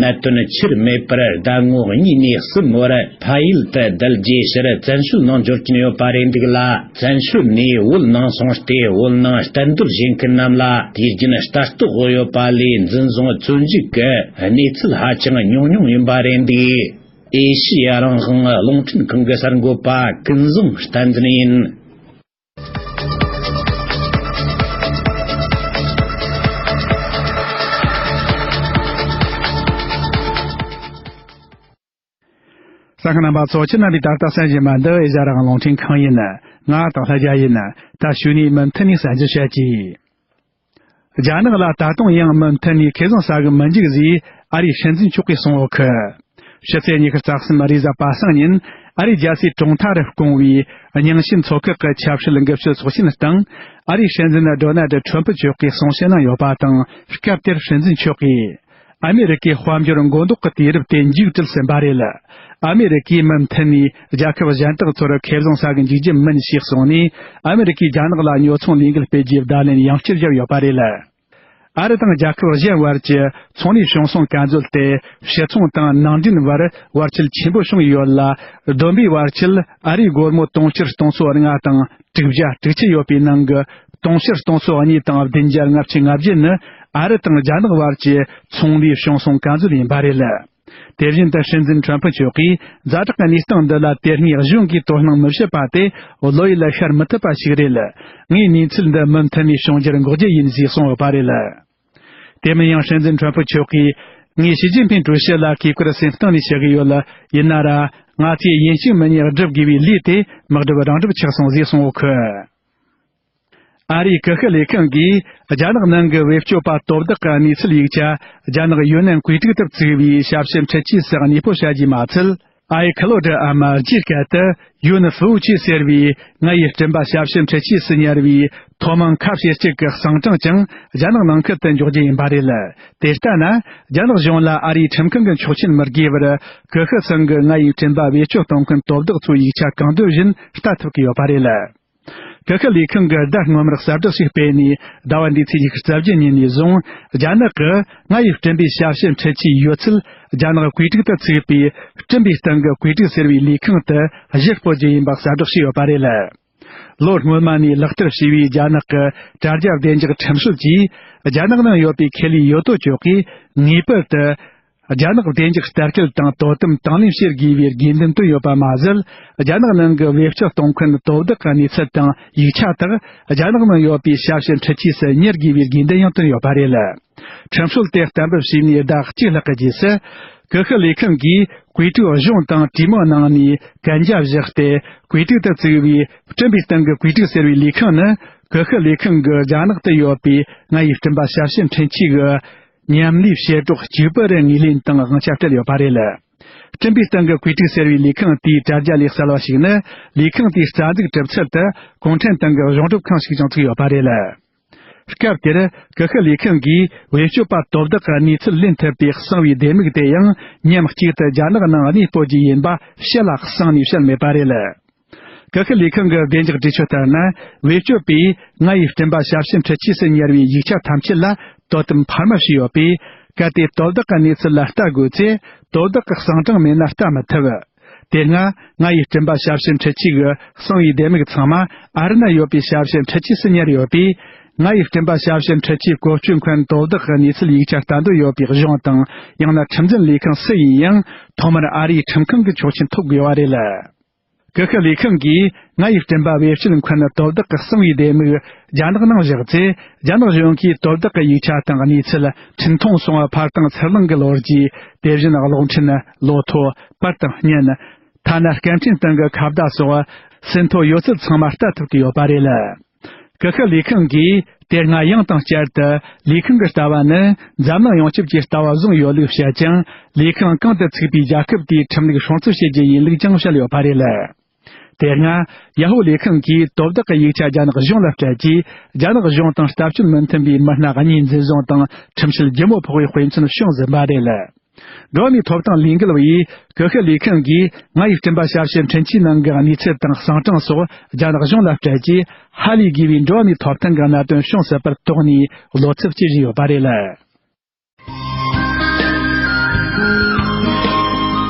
གནད་དོན་ཆེར་མེད་པར་ཟླ་ངོ་གཉིས་ནས་གསུམ་བར་ཕ་ཡུལ་དུ་བསྡད་རྗེས། ཕྱིར་བཙན་བྱོལ་ནང་འབྱོར་གྱིན་ཡོད་པ་རེད་འདུག་ལ། བཙན་བྱོལ་ནས་བོད་ནང་སོང་སྟེ། བོད་ནང་གཏན་སྡོད་བྱེད་མཁན་རྣམས་ལ་དུས་རྒྱུན་ལྟ་རྟོག་ཡོད་པ་ལས། འཛིན་བཟུང་བཙོན་འཇུག་གི་གནས་ཚུལ་ཧ་ཅང་ཉུང་ཉུང་ཡིན་པ་རེད་འདུག་ཨེ་ཤི་ཡ་རང་དབང་རླུང་འཕྲིན་ཁང་གི་གསར་འགོད་པ་ཀུན་བཟང་བསྟན་འཛིན་ཡིན། གསན་མཁན་རྣམ་པ་ཚོ། ཁྱེད་རྣམ་པས་ད་ལྟ་གསན་བཞིན་པ་འདི་ཨེ་ཤ་ཡ་རང་དབང་རླུང་འཕྲིན་ཁང་ཡིན། ང་དང་ལྷ་རྒྱལ་ཡིན། ད་གཞུག་ནས་མུ་མཐུད་ནས་གསན་རྒྱུ་བྱེད་ཀྱི། རྒྱ་ནག་ལ་ད་དུང་ཡང་མུ་མཐུད་ནས་ཁེ་བཟང་ཟ་གི་མི་འཇུག་ཟེར་ཨ་རིའི་སྲིད་འཛིན་མཆོག་གིས་གསུངས་ཡོད་གི། ཕྱི་ཚེས་ཉི་ཤུ་རྩ་གསུམ་རེས་གཟའ་པ་སངས་ཉིན། ཨ་རིའི་རྒྱལ་སའི་གྲོང་མཐའ་རུ་བསྐོངས་པའི་རྙིང་ཞེན་ཚོགས་ཁག་གི་ཆབ་སྲིད་འགུལ་སྐྱོད་ཚོགས་ཆེན་སྟེང་། ཨ་རིའི་སྲིད་འཛིན་ཌོ་ནལ་ཌི་ཁྲོམ་ཕུ་མཆོག་གིས་གསུང་བཤད་གནང་ཡོད་པ་དང་། སྐབས་དེར་སྲིད་འཛིན་མཆོག་གིས། ཨ་མེ་རི་ཀའི་དཔལ་འབྱོར་མགོ་འདོགས་ཀྱི་དུས་རབས་དེ་མཇུག་བསྒྲིལ་ཟིན་པ་རེད། ཨ་མེ་རི་ཀས་མུ་མཐུད་ནས་རྒྱལ་ཁབ་གཞན་དག་ཚོར་ཁེ་བཟང་ཟ་གི་འཇུག་རྒྱུ་མིན་ཞེས་གསུངས་ནས། ཨ་མེ་རི་ཀས་རྒྱ་ནག་ལ་ཉོ་ཚོང་ལས་འགུལ་སྤེལ་རྒྱུའི་བརྡ་ལན་ཡང་བསྐྱར་བརྒྱབ་ཡོད་པ་རེད། ཨ་རི་དང་རྒྱལ་ཁབ་གཞན་བར་གྱི་ཚོང་ལས་གཞུང་སོང་བཀའ་མཛོད་དེ། ཕྱི་ཚོང་དང་ནང་འདྲེན་བར་བར་ཆད་ཆེན་པོ་བྱུང་ཡོད་ལ། བསྡོམས་པས་བར་ཆད་ཨ་རིའི་སྒོར་མོ་དུང་ཕྱུར་སྟོང་ཚོ་ལྔ་དང་དྲུག་བརྒྱ་དྲུག་ཅུ་ཡོད་པའི་ནང་གི། དུང་ཕྱུར་སྟོང་ཚོ་གཉིས་དང་བདུན་བརྒྱ་ལྔ་བཅུ་ང་བརྒྱད་ནི། ཨ་རི་དང་རྒྱ་ནག་བར་གྱི་ཚོང་ལས་གཞུང་སོང་བཀའ་མཛོད་ཡིན་པ་རེད། དེ་བཞིན་དུ་སྲིད་འཛིན་ཁྲོམ་ཕུ་མཆོག་གིས། ཛ་དྲག་གི་གནས་སྟངས་འདི་ལ་དེ་སྔའི་གཞུང་གིས་དོ་སྣང་མི་བྱེད་པ་དེ། བློ་ཡུལ་ལ་ཤར་མི་ཐུབ་པ་ཞིག་རེད། ངས་གནས་ཚུལ་འདི་མུ་མཐུད་ནས་བྱུང་རྒྱུར་འགོག་རྒྱུ་ཡིན་ཞེས་གསུངས་ཡོད་པ་རེད། དེ་མིན་ཡང་། སྲིད་འཛིན་ཁྲོམ་ཕུ་མཆོག་གིས། ངས་ཞི་ཅིན་ཕིང་ཀྲུའུ་ཞི་ལ་གུས་བཀུར་སེམས་གཏིང་ནས་ཞུ་གི་ཡོད། ཡིན་ན་ར། ང་ཚོས་ཡིན་གཅིག་མིན་གཉིས་བསྒྲུབ་དགོས་པའི་ལས་དེ། དམག་སྒྲུབ་རང་སྒྲུབ་ཆགས་སོང་ཟེར་གསུངས་ཡོད་གི། ཨ་རིའི་ཀི་ཤུ་ལས་ཁང་གིས། རྒྱ་ནག་ནང་གི་བེད་སྤྱོད་པ་དོ་བདག་གི་གནས་ཚུལ་ཡིག་ཆ། རྒྱ་ནག་ཡུན་ནན་བཀོད་སྒྲིག་ཏུ་བཙུགས་པའི་ཞབས་ཞུ་འཕྲུལ་ཆས་སུ་གནས་སྤོ་བྱ་རྒྱུ་མ་ཚད། ཨའི་ཁི་ལོ་ཌི་འམ། རྒྱའི་སྐད་དུ། ཡུན་ཧྥུའུ་ཅི་ཟེར་བའི། ང་ཡི་སྤྲིན་པ་ཞབས་ཞུ་འཕྲུལ་ཆས་སུ་ཉར་བའི། ཐོག་མ་ཁ་ཕྱེད་གཅིག་གི་གསང་གྲངས་ཀྱང་། རྒྱ་ནག་ནང་ཁུལ་དུ་འཇོག་རྒྱུ་ཡིན་པ་རེད། དེ་ལྟ་ན། རྒྱ་ནག་གཞུང་ལ་ཨ་རིའི་ཁྲིམས་ཁང་གི་ཆོག་མཆན་མི་དགོས་པར། ཀི་ཤུ་ཚང་གི་ང་ཡི་སྤྲིན་པ་བེད་སྤྱོད་གཏོང་མཁན་དོ་བདག་ཚོའི་ཡིག་ཆ་གང་འདོད་བཞིན་ལྟ་ཐུབ་ཀྱི་ཡོད་པ་རེད། ཀི་ཤུ་ལས་ཁང་གིས་ཟླ་སྔོན་མར་གསལ་བསྒྲགས་ཤིག་སྤེལ་ནས། ཟླ་བ་འདིའི་ཚེས་ཉི་ཤུ་རྩ་བརྒྱད་ཉིན་ནས་བཟུང་། རྒྱ་ནག་གི་ང་ཡི་སྤྲིན་པའི་ཞབས་ཞུ་འཕྲུལ་ཆས་ཡོད་ཚད། རྒྱ་ནག་བཀོད་སྒྲིག་ཏུ་བཙུགས་པའི། སྤྲིན་པའི་སྟེང་གི་བཀོད་སྒྲིག་ཟེར་བའི་ལས་ཁང་དུ་གཞིར་སྤོ་རྒྱུ་ཡིན་པ་གསལ་བསྒྲགས་བྱས་ཡོད་པ་རེད། ལོ་སྔོན་མ་ནས་ལག་བསྟར་བྱས་པའི་རྒྱ་ནག་གི་དྲ་རྒྱ་བདེ་འཇགས་ཁྲིམས་སྲོལ་གྱིས། རྒྱ་ནག་ནང་ཡོད་པའི་ཁེ་ལས་ཡོད་དོ་ཅོག་གིས་ངེས་པར་དུ། རྒྱ་ནག་བདེ་འཇགས་ལྟ་སྐུལ་དང་དོ་དམ་དང་ལེན་བྱེད་དགོས་པའི་དགོས་འདུན་བཏོན་ཡོད་པ་མ་ཟད། རྒྱ་ནག་ནང་གི་བེད་སྤྱོད་གཏོང་མཁན་དོ་བདག་གི་གནས་ཚུལ་དང་ཡིག་ཆ་དག་རྒྱ་ནག་ནང་ཡོད་པའི་ཞབས་ཞུ་འཕྲུལ་ཆས་སུ་གཉེར་དགོས་པའི་དགོས་འདུན་ཡང་བཏོན་ཡོད་པ་རེད། ཁྲིམས་སྲོལ་དེ་གཏན་འབེབས་བྱས་ནས་ཟླ་གཅིག་ལྷག་གི་རྗེས་སུ། ཀི་ཤུ་ལས་ཁང་གིས་བཀོད་སྒྲིག་གཞུང་དང་གྲོས་མོལ་གནང་ནས་གན་རྒྱ་བཞག་སྟེ། བཀོད་སྒྲིག་ཏུ་བཙུགས་པའི་སྤྲིན་པའི་སྟེང་གི་བཀོད་སྒྲིག་ཟེར་བའི་ལས་ཁང་ནི། ཀི་ཤུ་ལས་ཁང་གི་རྒྱ་ནག་ཏུ་ཡོད་པའི་ང་ཡི་སྤྲིན་པ་ཞབས་ཞུ་འཕྲུལ་ཆས་ཀྱི། མཉམ་ལས་བྱེད་སྒྲོག་གཅིག་པུ་རུ་ངོས་ལེན་དང་དབང་ཆ་སྤྲད་ཡོད་པ་རེད། སྤྲིན་པའི་སྟེང་གི་བཀོད་སྒྲིག་ཟེར་བའི་ལས་ཁང་དེའི་དྲ་རྒྱ་ལས་གསལ་བ་ཞིག་ནི། ལས་ཁང་དེའི་རྩ་འཛུགས་གྲུབ་ཚུལ་དུ་གུང་ཁྲན་ཏང་གི་གཞུང་སྒྲུབ་ཁང་ཞིག་ཀྱང་བཙུགས་ཡོད་པ་རེད། སྐབས་དེར་ཀི་ཤུ་ལས་ཁང་གིས་བེད་སྤྱོད་པ་དོ་བདག་གི་གནས་ཚུལ་ལེན་ཐུབ་པའི་གསང་བའི་ལྡེ་མིག་དེ་ཡང་ཉམས་གཅིག་ཏུ་རྒྱ་ནག་ནང་གནས་སྤོ་རྒྱུ་ཡིན་པ་ཕྱི་ལ་གསང་ནས་བཤད་མེད་པ་རེད། ཀི་ཤུ་ལས་ཁང་གི་བདེ་འཇགས་གྲོས་ཆོད་ལྟར་ན། བེད་སྤྱོད་པས་ང་ཡི་སྤྲིན་པ་ཞབས་ཞུ་འཕྲུལ་ཆས་སུ་ཉར་བའི་ཡིག་ཆ་ཐམས་ཅད་ལ་དོ་དམ་འཕར་མ་བྱས་ཡོད་པས། གལ་ཏེ་དོ་བདག་གི་གནས་ཚུལ་ལ་ལྟ་དགོས་ཚེ། དོ་བདག་གི་གསང་གྲངས་མེད་ན་ལྟ་མི་ཐུབ། དེ་སྔ་ང་ཡི་སྤྲིན་པ་ཞབས་ཞུ་འཕྲུལ་ཆས་ཀྱི་གསང་བའི་ལྡེ་མིག་ཚང་མ་ཨ་རི་ན་ཡོད་པའི་ཞབས་ཞུ་འཕྲུལ་ཆས་སུ་ཉར་ཡོད་པས། ང་ཡི་སྤྲིན་པ་ཞབས་ཞུ་འཕྲུལ་ཆས་བཀོལ་སྤྱོད་མཁན་དོ་བདག་གི་གནས་ཚུལ་ཡིག་ཆ་ལྟ་འདོད་ཡོད་པའི་གཞུང་དང་། ཡང་ན་ཁྲིམས་འཛིན་ལས་ཁང་སུ་ཡིན་ཡང་། ཐོག་མར་ཨ་རིའི་ཁྲིམས་ཁང་གི་ཆོག་མཆན་ཐོབ་དགོས་པ་རེད། ཀི་ཤུ་ལས་ཁང་གིས་ང་ཡི་སྤྲིན་པ་བེད་སྤྱོད་མཁན་དོ་བདག་གི་གསང་བའི་ལྡེ་མིག་རྒྱ་ནག་ནང་བཞག་ཚེ། རྒྱ་ནག་གཞུང་གིས་དོ་བདག་གི་ཡིག་ཆ་དང་གནས་ཚུལ་འཕྲིན་མཐོང་སོང་བ་ཕར་དང་ཚུར་ལེན་གྱི་ལོ་རྒྱུས། དེ་བཞིན་གློག་འཕྲིན། ལོ་ཐོ། པར་དང་བརྙན། ཐ་ན་སྐད་འཕྲིན་སྟེང་གི་ཁ་བརྡ་སོགས་ཟིན་ཐོ་ཡོད་ཚད་ཚང་མ་ལྟ་ཐུབ་ཀྱི་ཡོད་པ་རེད། ཀུ་ཤུ་ལས་ཁང་གིས་དེ་སྔ་ཡང་དང་བསྐྱར་དུ་ལས་ཁུངས་ཀྱི་ལྟ་བ་ནི་འཛམ་གླིང་ཡོངས་ཁྱབ་ཀྱི་ལྟ་བ་བཟུང་ཡོད་ལུགས་བཤད་ཅིང་། ལས་ཁང་གང་དུ་ཚུགས་པའི་རྒྱལ་ཁབ་དེའི་ཁྲིམས་ལུགས་སྲུང་བརྩི་བྱེད་རྒྱུ་ཡིན་ལུགས་ཀྱང་བཤད་ཡོད་པ་རེད། དེ་སྔ་ཡ་ཧུ་ལས་ཁང་གིས་དོ་བདག་གི་ཡིག་ཆ་རྒྱ་ནག་གཞུང་ལ་སྤྲད་རྗེས། རྒྱ་ནག་གཞུང་དང་ལྟ་སྤྱོད་མི་མཐུན་པའི་མི་སྣ་གཉིས་འཛིན་བཟུང་དང་ཁྲིམས་བཤེར་ལྗིད་མོ་ཕོག་པའི་དཔེ་མཚོན་བྱུང་ཟིན་པ་རེད། འགྲོ་བ་མིའི་ཐོབ་ཐང་ལས་འགུལ་བས་ཀུ་ཤུ་ལས་ཁང་གིས་ང་ཡི་སྤྲིན་པ་ཞབས་ཕྱི་འཕྲིན་ཆས་ནང་གི་གནས་ཚུལ་དང་གསང་གྲངས་སོགས་རྒྱ་ནག་གཞུང་ལ་སྤྲད་རྗེས། ཧ་ལས་དགོས་པའི་འགྲོ་བ་མིའི་ཐོབ་ཐང་གི་གནད་དོན་བྱུང་སྲིད་པར་དོགས་ནས་བློ་འཚབ་བྱེད་བཞིན་ཡོད་པ་རེད།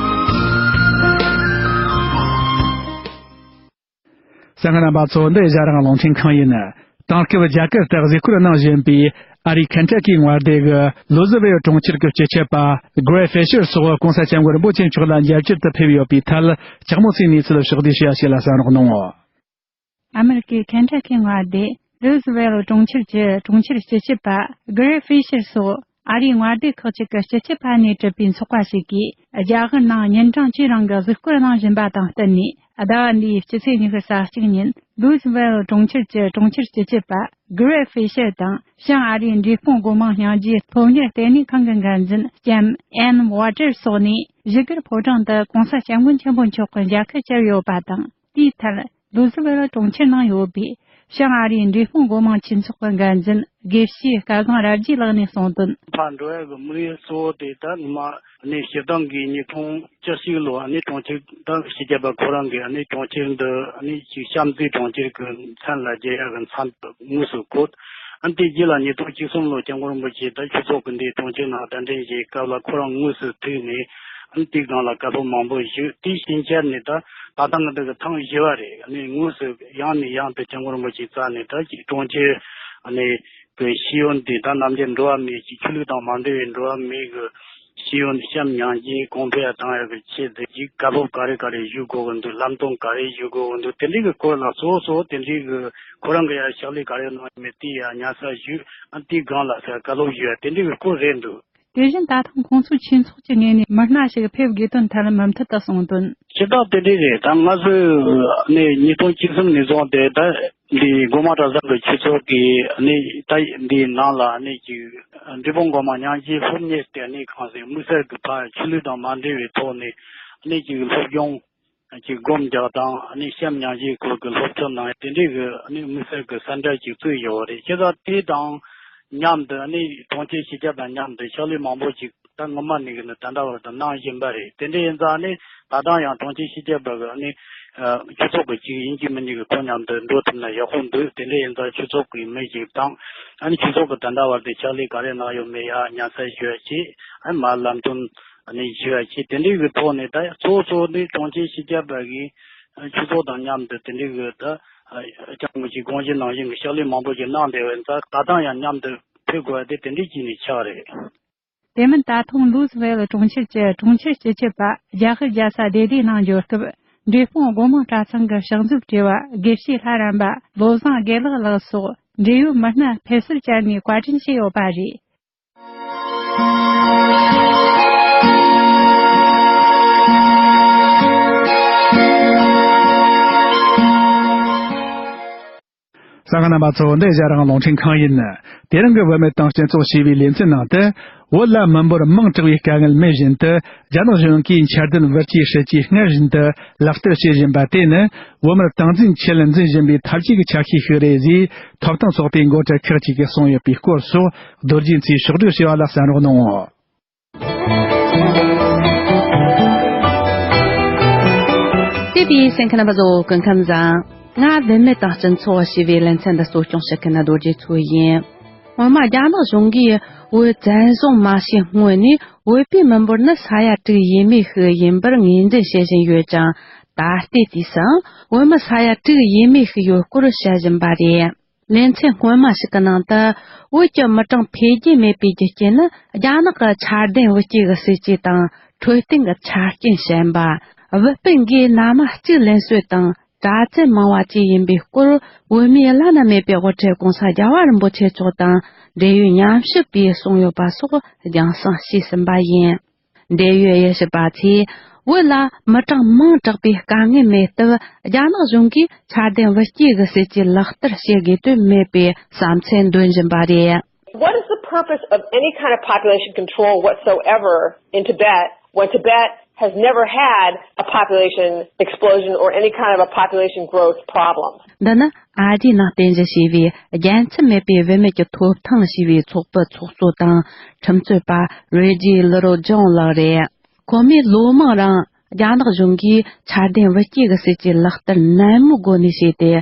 གསན་མཁན་རྣམ་པ་ཚོ། འདི་ཨེ་ཤ་ཡ་རང་དབང་རླུང་འཕྲིན་ཁང་ཡིན། དེང་སྐབས་རྒྱ་གར་དུ་གཟིགས་སྐོར་གནང་བཞིན་པའི་ཨ་རིའི་ཁེན་ཊ་ཀི་མངའ་སྡེ་གི་ལུ་ཟི་ཝེལ་གྲོང་ཁྱེར་གྱི་སྤྱི་ཁྱབ་པ་གྷི་རེ་ཧྥི་ཤར་སོགས་༸གོང་ས་༸སྐྱབས་མགོན་རིན་པོ་ཆེ་མཆོག་ལ་མཇལ་བཅར་དུ་ཕེབས་ཡོད་པའི་ཐད། ལྕགས་མོ་ཚེ་གནས་ཚུལ་ཕྱོགས་བསྡུས་བྱས་པ་ཞིག་ལ་གསན་རོགས་གནང་། ཨ་མེ་རི་ཀའི་ཁེན་ཊ་ཀི་མངའ་སྡེ་ལུ་ཟི་ཝེལ་གྲོང་ཁྱེར་གྱི་གྲོང་ཁྱེར་སྤྱི་ཁྱབ་པ་གྷི་རེ་ཧྥི་ཤར་སོགས་ཨ་རིའི་མངའ་སྡེ་ཁག་ཅིག་གི་སྤྱི་ཁྱབ་པ་ནས་གྲུབ་པའི་ཚོགས་པ་ཞིག་གིས། རྒྱ་གར་ནང་ཉིན་གྲངས་བཅུའི་རིང་གི་གཟིགས་སྐོར་གནང་བཞིན་པ་དང་བསྟུན་ནས། ཟླ་བ་འདིའི་སྤྱི་ཚེས་ཉི་ཤུ་རྩ་གཅིག་ཉིན་ལུ་ཟི་ཝེལ་གྲོང་ཁྱེར་གྱི་གྲོང་ཁྱེར་སྤྱི་ཁྱབ་པ་གྷི་རེ་ཧྥི་ཤར་དང་། བྱང་ཨ་རིའི་འབྲས་སྤུངས་སྒོ་མང་སྙིང་རྗེ་སློབ་གཉེར་ལྟེ་གནས་ཁང་གི་འགན་འཛིན་ལྕམ་ཨན་ཝ་ཏར་སོགས་ནས་བཞུགས་སྒར་ཕོ་བྲང་དུ་༸གོང་ས་༸སྐྱབས་མགོན་ཆེན་པོ་མཆོག་གི་མཇལ་ཁ་བཅར་ཡོད་པ་དང་། དེའི་ཐད། ལུ་ཟི་ཝེལ་གྲོང་ཁྱེར་ནང་ཡོད་པའི་བྱང་ཨ་རིའི་འབྲས་སྤུངས་སྒོ་མང་ཆོས་ཚོགས་ཀྱི་འགན་འཛིན་དགེ་བཤེས་སྐལ་བཟང་རབ་རྒྱས་ལགས་ནས་གསུངས་དོན། ཕར་འགྲོ་ཡག་གི་དམིགས་ཡུལ་གཙོ་བོ་དེ་ད་ངོ་མ་ནི་སྤྱིར་བཏང་གི་ཉིས་སྟོང་བཅུ་གཅིག་ལོ་ནི་གྲོང་ཁྱེར་ད་སྤྱི་ཁྱབ་པ་ཁོ་རང་གིས་ནི་གྲོང་ཁྱེར་འདི་ནི་ཅིག་བྱམས་བརྩེའི་གྲོང་ཁྱེར་གྱི་མཚན་ལ་རྒྱལ་ཡག་གི་མཚམས་དངོས་སུ་བཀོད། ཨ་ནི་དེ་རྗེས་ལ་ཉིས་སྟོང་བཅུ་གསུམ་ལོ་སྐྱབས་མགོན་རིན་པོ་ཆེ་ད་ཆོས་ཚོགས་ཀྱི་འདི་གྲོང་ཁྱེར་ནང་གདན་འདྲེན་བྱེད་སྐབས་ལ་ཁོ་རང་དངོས་སུ་ཐུག་ནས། ཨ་ནི་དེའི་སྒང་ལ་བཀའ་སློབ་མང་པོ་ཞུས། དེའི་ཕྱིན་ཆད་ནས་ད་ད་ལྟ་ང་འདི་གི་ཐེངས་བཞི་པ་རེད། ཨ་ནི་དངོས་སུ་ཡང་ནས་ཡང་དུ་སྐྱབས་མགོན་རིན་པོ་ཆེ་རྩ་ནས་ད་ཅིག་གྲོང་ཁྱེར་ཨ་ནི་གི་ཤེས་ཡོན་དེ་ད་ནམ་རྒྱུན་འགྲོ་བ་མིའི་ཅིག་ཆོས་ལུགས་དང་མ་འབྲེལ་བའི་འགྲོ་བ་མིའི་གི་ཤེས་ཡོན་བྱམས་སྙིང་རྗེ་གོང་འཕེལ་བཏང་ཡག་གི་ཆེད་དུ་ཅིག་བཀའ་སློབ་ག་རེ་ག་རེ་ཞུ་དགོས་ཀྱི་འདུག་ལམ་སྟོན་ག་རེ་ཞུ་དགོས་ཀྱི་འདུག་དེ་འདྲའི་གི་སྐོར་ལ་གཙོ་བོ་གཙོ་བོ་དེ་འདྲའི་གི་ཁོ་རང་གི་ཡ་ཕྱག་ལས་ག་རེ་གནང་ཡོད་མེད་དེ་ཡ་ཉར་ཚགས་ཞུས། ཨ་དེའི་སྒང་ལ་ཟེར་བཀའ་སློབ་ཞུས་ཡ་དེ་འདྲའི་གི་སྐོར་རེད་འདུག་དེ་བཞིན་ད་ཐེངས་ཁོང་ཚོའི་ཆོས་ཚོགས་ཀྱི་ངོས་ནས་མི་སྣ་ཞིག་ཕེབས་དགོས་དོན་ཐད་མུ་མཐུད་དུ་གསུངས་དོན། སྤྱིར་བཏང་དེ་འདྲ་རེད། ད་ང་ཚོས་ནི་ཉིས་སྟོང་བཅུ་གསུམ་ནས་བཟུང་སྟེ་ད་འདི་སྒོ་མང་གྲྭ་ཚང་གི་ཆོས་ཚོགས་ཀྱི་ནི་ད་འདིའི་ནང་ལ་ནི་ཅིག་འབྲས་སྤུངས་སྒོ་མང་སྙིང་རྗེ་སློབ་གཉེར་ལྟེ་གནས་ཁང་ཟེར་དམིགས་བསལ་གྱི་ཕར་ཆོས་ལུགས་དང་མ་འབྲེལ་བའི་ཐོག་ནས་ནི་ཅིག་སློབ་སྦྱོང་ཅིག་སྒོམ་རྒྱག་དང་ནི་བྱམས་སྙིང་རྗེའི་སྐོར་གྱི་སློབ་ཁྲིད་གནང་ཡ་དེ་འདྲའི་གི་ནི་དམིགས་བསལ་གྱི་སེན་ཊར་ཅིག་བཙུགས་ཡོད་རེད། བྱས་ཙང་དེ་དང་མཉམ་དུ་ནི་གྲོང་ཁྱེར་སྤྱི་ཁྱབ་དང་མཉམ་དུ་ཕྱག་ལས་མང་པོ་ཅིག་ད་སྔོན་མ་ནས་ཀྱི་ནི་ད་ལྟ་བར་དུ་གནང་བཞིན་པ་རེད། དེ་འདྲ་ཡིན་ཙང་ནི་ད་ལྟ་ཡང་གྲོང་ཁྱེར་སྤྱི་ཁྱབ་པ་གི་ནི་ཨ་ཆོས་ཚོགས་ཀྱི་ཅིག་ཡིན་གཅིག་མིན་གཅིག་གི་ཁོང་མཉམ་དུ་འགྲོ་ཐུབ་ན་ཡག་པོ་འདུག་དེ་འདྲ་ཡིན་ཙང་ཆོས་ཚོགས་ཀྱི་མི་ཞིག་དང་ཨ་ནི་ཆོས་ཚོགས་ཀྱི་ད་ལྟ་བར་དུ་ཕྱག་ལས་ག་རེ་གནང་ཡོད་མེད་ཡ་ཉར་ཚགས་ཞུ་ཡ་བྱེད། ཨ་མར་ལམ་སྟོན་ཨ་ནི་ཞུ་ཡ་བྱེད། དེ་འདྲའི་གི་ཐོག་ནས་ད་གཙོ་བོ་གཙོ་བོ་ནི་གྲོང་ཁྱེར་སྤྱི་ཁྱབ་པ་གི་ཆོས་ཚོགས་དང་མཉམ་དུ་དེ་འདྲའི་གི་ད་ཨ་ཅང་མི་ཞིག་དགོངས་གཞི་ནང་བཞིན་གི་ཕྱག་ལས་མང་པོ་ཞིག་གནང་བསྡད་ཡོད་ཙང་ད་ལྟ་ཡང་མཉམ་དུ་ཕེབས་དགོས་པ་དེ་དེ་འདྲའི་ཅིག་ནས་ཆགས་རེད། དེ་མིན་ད་ཐེངས་ལུས་ཝེལ་གྲོང་ཁྱེར་གྱི་གྲོང་ཁྱེར་སྤྱི་ཁྱབ་པ་རྒྱ་ཧི་རྒྱལ་ས་བདེ་ལྡན་ནང་འབྱོར་སྐབས། འབྲས་སྤུངས་སྒོ་མང་གྲྭ་ཚང་གི་ཕྱག་མཛོད་དྲི་བ་དགེ་བཤེས་ལྷ་རམས་པ་བློ་བཟང་དགེ་ལེགས་ལགས་སོགས་འབྲེལ་ཡོད་མི་སྣ་ཕེབས་བསུར་བཅར་ནས་བཀའ་དྲིན་ཆེ་ཡོད་པ་རེད། གསན་མཁན་རྣམ་པ་ཚོ། འདི་ཨེ་ཤ་ཡ་རང་དབང་རླུང་འཕྲིན་ཁང་ཡིན། དེ་རིང་གི་བུད་མེད་དང་སྤྱི་ཚོགས་ཞེས་པའི་ལེ་ཚན་ནང་དུ། བོད་ལ་མི་འབོར་མང་དྲགས་པའི་དཀའ་ངལ་མེད་བཞིན་དུ། རྒྱ་ནག་གཞུང་གིས་འཆར་ལྡན་བུ་སྐྱེས་སྲིད་ཇུས་སྔར་བཞིན་དུ་ལག་བསྟར་བྱེད་བཞིན་པ་དེ་ནི། བོད་མིར་སྟངས་འཛིན་ཆེད་འཛིན་བཞིན་པའི་ཐབས་ཇུས་ཀྱི་ཆ་ཤས་ཤིག་རེད་ཅེས། ཐོབ་ཐང་ཚོགས་པའི་འགོ་ཁྲིད་ཁག་ཅིག་གིས་གསུངས་ཡོད་པའི་སྐོར་སོགས། རྡོ་རྗེ་མཚོས་ཕྱོགས་བསྒྲིགས་བྱས་པ་ལ་གསན་རོགས་གནང་། བལྟས་པའི་གསན་མཁན་རྣམ་པ་ཚོ་སྐུ་ཁམས་བཟང་། ང་བུད་མེད་དང་སྤྱི་ཚོགས་ཞེས་པའི་ལེ་ཚན་འདི་གཙོ་སྐྱོང་བྱེད་མཁན་རྡོ་རྗེ་མཚོ་ཡིན། སྔོན་མ་རྒྱ་ནག་གཞུང་གིས་བོད་བཙན་བཟུང་མ་བྱས་སྔོན་ནས་བོད་པའི་མི་འབོར་ནི་ས་ཡ་དྲུག་ཡས་མས་ཤིག་ཡིན་པར་ངོས་འཛིན་བྱེད་བཞིན་ཡོད་ཀྱང་། ད་ལྟའི་དུས་སུའང་བོད་མི་ས་ཡ་དྲུག་ཡས་མས་ཤིག་ཡོད་སྐོར་བཤད་བཞིན་པ་རེད། ལེ་ཚན་སྔོན་མ་ཞིག་གི་ནང་དུ། བོད་ཀྱི་མི་གྲངས་འཕེལ་རྒྱས་མེད་པའི་རྒྱུ་རྐྱེན་ནི་རྒྱ་ནག་གི་འཆར་ལྡན་བུ་སྐྱེས་ཀྱི་སྲིད་ཇུས་དང་། འཕྲོད་བསྟེན་གྱི་ཆ་རྐྱེན་ཞན་པ། བུ་སྤུན་གྱི་མནའ་མ་གཅིག་ལེན་སྲོལ་དང་། གྲྭ་བཙུན་མང་བ་བཅས་ཡིན་པའི་སྐོར། བོད་མིའི་བླ་ན་མེད་པའི་དབུ་ཁྲིད་༸གོང་ས་༸རྒྱལ་བ་རིན་པོ་ཆེ་མཆོག་དང་། འབྲེལ་ཡོད་ཉམས་ཞིབ་པས་གསུངས་ཡོད་པ་སོགས་རྒྱང་སྲིང་བྱས་ཟིན་པ་ཡིན། འབྲེལ་ཡོད་དབྱེ་ཞིབ་པ་ཚོས། བོད་ལ་མི་གྲངས་མང་དྲགས་པའི་དཀའ་ངལ་མེད་སྟབས། རྒྱ་ནག་གཞུང་གིས་ཆ་ལྡན་བུ་སྐྱེས་ཀྱི་སྲིད་ཇུས་ལག་བསྟར་བྱེད་དགོས་དོན་མེད་པའི་བསམ་ཚུལ་འདོན་བཞིན་པ་རེད། What is the purpose of any kind of population control whatsoever in Tibet when Tibet has never had a population explosion or any kind of a population growth problem? འདི་ནི་ཨ་རིའི་ནང་རྟེན་གཞི་བྱས་པའི་རྒྱལ་མཚམས་མེད་པའི་བུད་མེད་ཀྱི་ཐོབ་ཐང་ཞེས་པའི་ཚོགས་པའི་ཚོགས་གཙོ་དང་ཁྲིམས་རྩོད་པ་རེ་ཇི་ལི་རོ་ཇོན་ལགས་རེད། ཁོ་མོས་ལོ་མང་རིང་རྒྱ་ནག་གཞུང་གིས་ཆ་ལྡན་བུ་སྐྱེས་ཀྱི་སྲིད་ཇུས་ལག་བསྟར་ནན་མོའི་སྒོ་ནས་བྱས་ཏེ།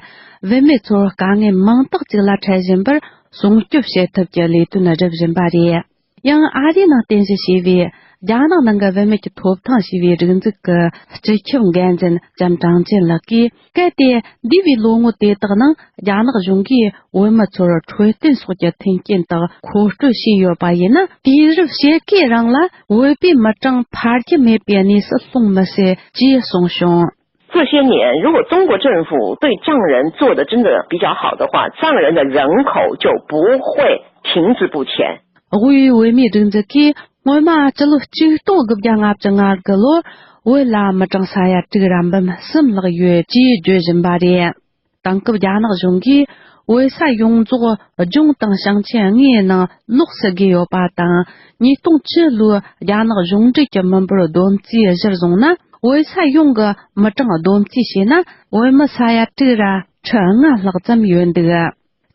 བུད་མེད་ཚོར་དཀའ་ངལ་མང་དག་ཅིག་ལ་འཕྲད་བཞིན་པར་སྲུང་སྐྱོབ་བྱེད་ཐབས་ཀྱི་ལས་དོན་སྒྲུབ་བཞིན་པ་རེད། ཡང་ཨ་རིའི་ནང་རྟེན་གཞི་བྱས་པའི་རྒྱ་ནག་ནང་གི་བུད་མེད་ཀྱི་ཐོབ་ཐང་ཞེས་པའི་རིག་འཛུགས་ཀྱི་སྤྱི་ཁྱབ་འགན་འཛིན་ལྕམ་ཀྲང་ཅན་ལགས་ཀྱིས། གལ་ཏེ་འདས་པའི་ལོ་ངོ་དེ་དག་ནང་རྒྱ་ནག་གཞུང་གིས་བོད་མི་ཚོར་འཕྲོད་བསྟེན་སོགས་ཀྱི་མཐུན་རྐྱེན་དག་མཁོ་སྤྲོད་བྱས་ཡོད་པ་ཡིན་ན། དུས་རབས་ཕྱེད་ཀའི་རིང་ལ་བོད་པའི་མི་གྲངས་འཕར་རྒྱུ་མེད་པའི་གནས་སུ་ལྷུང་མི་སྲིད་ཅེས་གསུངས་བྱུང་། 这些年，如果中国政府对藏人做的真的比较好的话，藏人的人口就不会停滞不前。 དབུས་བོད་མིའི་སྒྲིག་འཛུགས་ཀྱིས་སྔོན་མ་སྤྱི་ལོ་ཆིག་སྟོང་དགུ་བརྒྱ་ལྔ་བཅུ་ང་དགུ་ལོར་བོད་ལ་མི་གྲངས་ས་ཡ་དྲུག་ར་འབུམ་གསུམ་ལྷག་ཡོད་ཅེས་བརྗོད་བཞིན་པ་རེད། དེང་སྐབས་རྒྱ་ནག་གཞུང་གིས་བོད་ས་ཡོངས་རྫོགས་ལྗོངས་དང་ཞིང་ཆེན་ལྔའི་ནང་ལོགས་སུ་བགོས་ཡོད་པ་དང་། ཉིས་སྟོང་བཅུ་ལོའི་རྒྱ་ནག་གཞུང་འབྲེལ་གྱི་མི་འབོར་བསྡོམས་རྩིས་གཞིར་བཟུང་ན། བོད་ས་ཡོངས་ཀྱི་མི་གྲངས་བསྡོམས་རྩིས་བྱས་ན། བོད་མི་ས་ཡ་དྲུག་ར་ཁྲི་ལྔ་ལྷག་ཙམ་ཡོད་འདུག།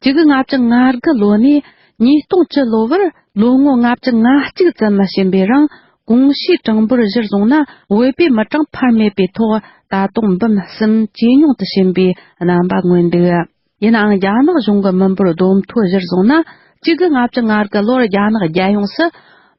གཅིག་དགུ་ལྔ་བཅུ་ང་དགུ་ལོ་ནས་ཉིས་སྟོང་བཅུ་ལོ་བར་ལོ་ངོ་ལྔ་བཅུ་ང་གཅིག་ཙམ་ཕྱིན་པའི་རིང་། གོང་ཞུས་གྲངས་འབོར་གཞིར་བཟུང་ན། བོད་པའི་མི་གྲངས་འཕར་མེད་པའི་ཐོག་ད་དུང་འབུམ་གསུམ་ཇེ་ཉུང་དུ་ཕྱིན་པའི་རྣམ་པ་མངོན་འདུག། ཡིན་ནའང་། རྒྱ་ནག་གཞུང་གི་མི་འབོར་བསྡོམས་ཐོ་གཞིར་བཟུང་ན། གཅིག་དགུ་ལྔ་བཅུ་ང་དགུ་ལོར་རྒྱ་ནག་རྒྱལ་ཡོངས་སུ་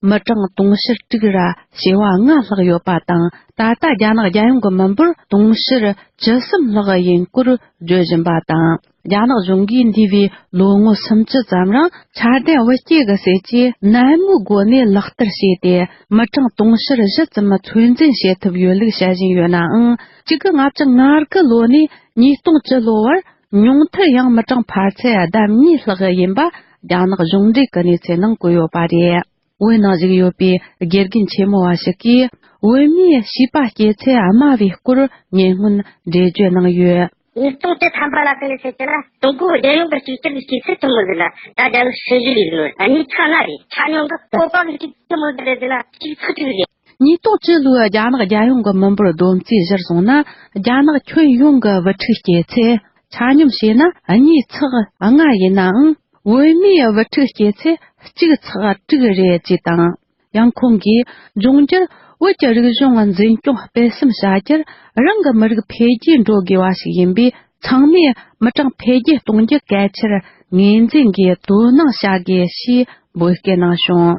མི་གྲངས་དུང་ཕྱུར་དྲུག་ར་བྱེ་བ་ལྔ་ལྷག་ཡོད་པ་དང་། ད་ལྟ་རྒྱ་ནག་རྒྱལ་ཡོངས་ཀྱི་མི་འབོར་དུང་ཕྱུར་བཅུ་གསུམ་ལྷག་ཡིན་སྐོར་བརྗོད་བཞིན་པ་དང་། རྒྱ་ནག་གཞུང་གིས་འདས་པའི་ལོ་ངོ་སུམ་ཅུ་ཙམ་རིང་ཆ་ལྡན་བུ་སྐྱེས་ཀྱི་སྲིད་ཇུས་ནན་མོའི་སྒོ་ནས་ལག་བསྟར་བྱས་ཏེ། མི་གྲངས་དུང་ཕྱུར་བཞི་ཙམ་ཚོད་འཛིན་བྱེད་ཐུབ་ཡོད་ལུགས་བཤད་བཞིན་ཡོད་ནའང་། གཅིག་དགུ་ལྔ་བཅུ་ང་དགུ་ལོ་ནས་ཉིས་སྟོང་བཅུ་ལོ་བར་ཉུང་མཐར་ཡང་མི་གྲངས་འཕར་ཚད་ལྡབ་གཉིས་ལྷག་ཡིན་པ་རྒྱ་ནག་གཞུང་འབྲེལ་གྱི་གནས་ཚུལ་ནང་བཀོད་ཡོད་པ་རེད། བོད་ནང་བཞུགས་ཡོད་པའི་དགེ་རྒན་ཆེན་མོ་བ་ཞིག་གིས། བོད་མིའི་བྱིས་པ་སྐྱེ་ཚད་དམའ་བའི་སྐོར་ཉེ་སྔོན་འགྲེལ་བརྗོད་གནང་ཡོད། ཉིས་སྟོང་བཅུ་ཐམ་པ་ལ་ཀུན་ནས་བཤད་ཀྱི་ན། ཀྲུང་གོ་རྒྱལ་ཡོངས་ཀྱི་གཅིག་གྱུར་གྱི་སྐྱེ་ཚུལ་ཐུན་མོང་ཟེར་ན། ད་རྒྱ་ལོ་ཧྲི་ཞི་ལི་ཟེར་ནོ། གཉིས་ཚག་ལྔ་རེད། ཆ་སྙོམས་ཀྱི་བོད་པ་གི་གཅིག་ཐུན་མོང་ཟེར་རེད་ཟེར་ན། གཅིག་ཚག་དྲུག་རེད། ཉིས་སྟོང་བཅུ་ལོའི་རྒྱ་ནག་རྒྱལ་ཡོངས་ཀྱི་མི་འབོར་བསྡོམས་རྩིས་གཞིར་བཟུང་ན། རྒྱ་ནག་ཁྱོན་ཡོངས་ཀྱི་བུ་ཕྲུག་སྐྱེ་ཚད་ཆ་སྙོམས་བྱས་ན་གཉིས་ཚག་ལྔ་ཡིན་ནའང་། བོད་མིའི་བུ་ཕྲུག་སྐྱེ་ཚད་གཅིག་ཚག་དྲུག་རེད་ཅེས་དང་། ཡང་ཁོང་གིས། འབྱུང་འགྱུར་བོད་ཀྱི་རིག་གཞུང་འཛིན་སྐྱོང་སྤེལ་གསུམ་བྱ་རྒྱུར་རང་གི་མི་རིགས་འཕེལ་རྒྱས་འགྲོ་དགོས་པ་ཞིག་ཡིན་པས། ཚང་མས་མི་གྲངས་འཕེལ་རྒྱས་གཏོང་རྒྱུ་གལ་ཆེར་ངོས་འཛིན་གྱིས་དོ་སྣང་བྱ་དགོས་ཞེས་འབོད་སྐུལ་གནང་བྱུང་།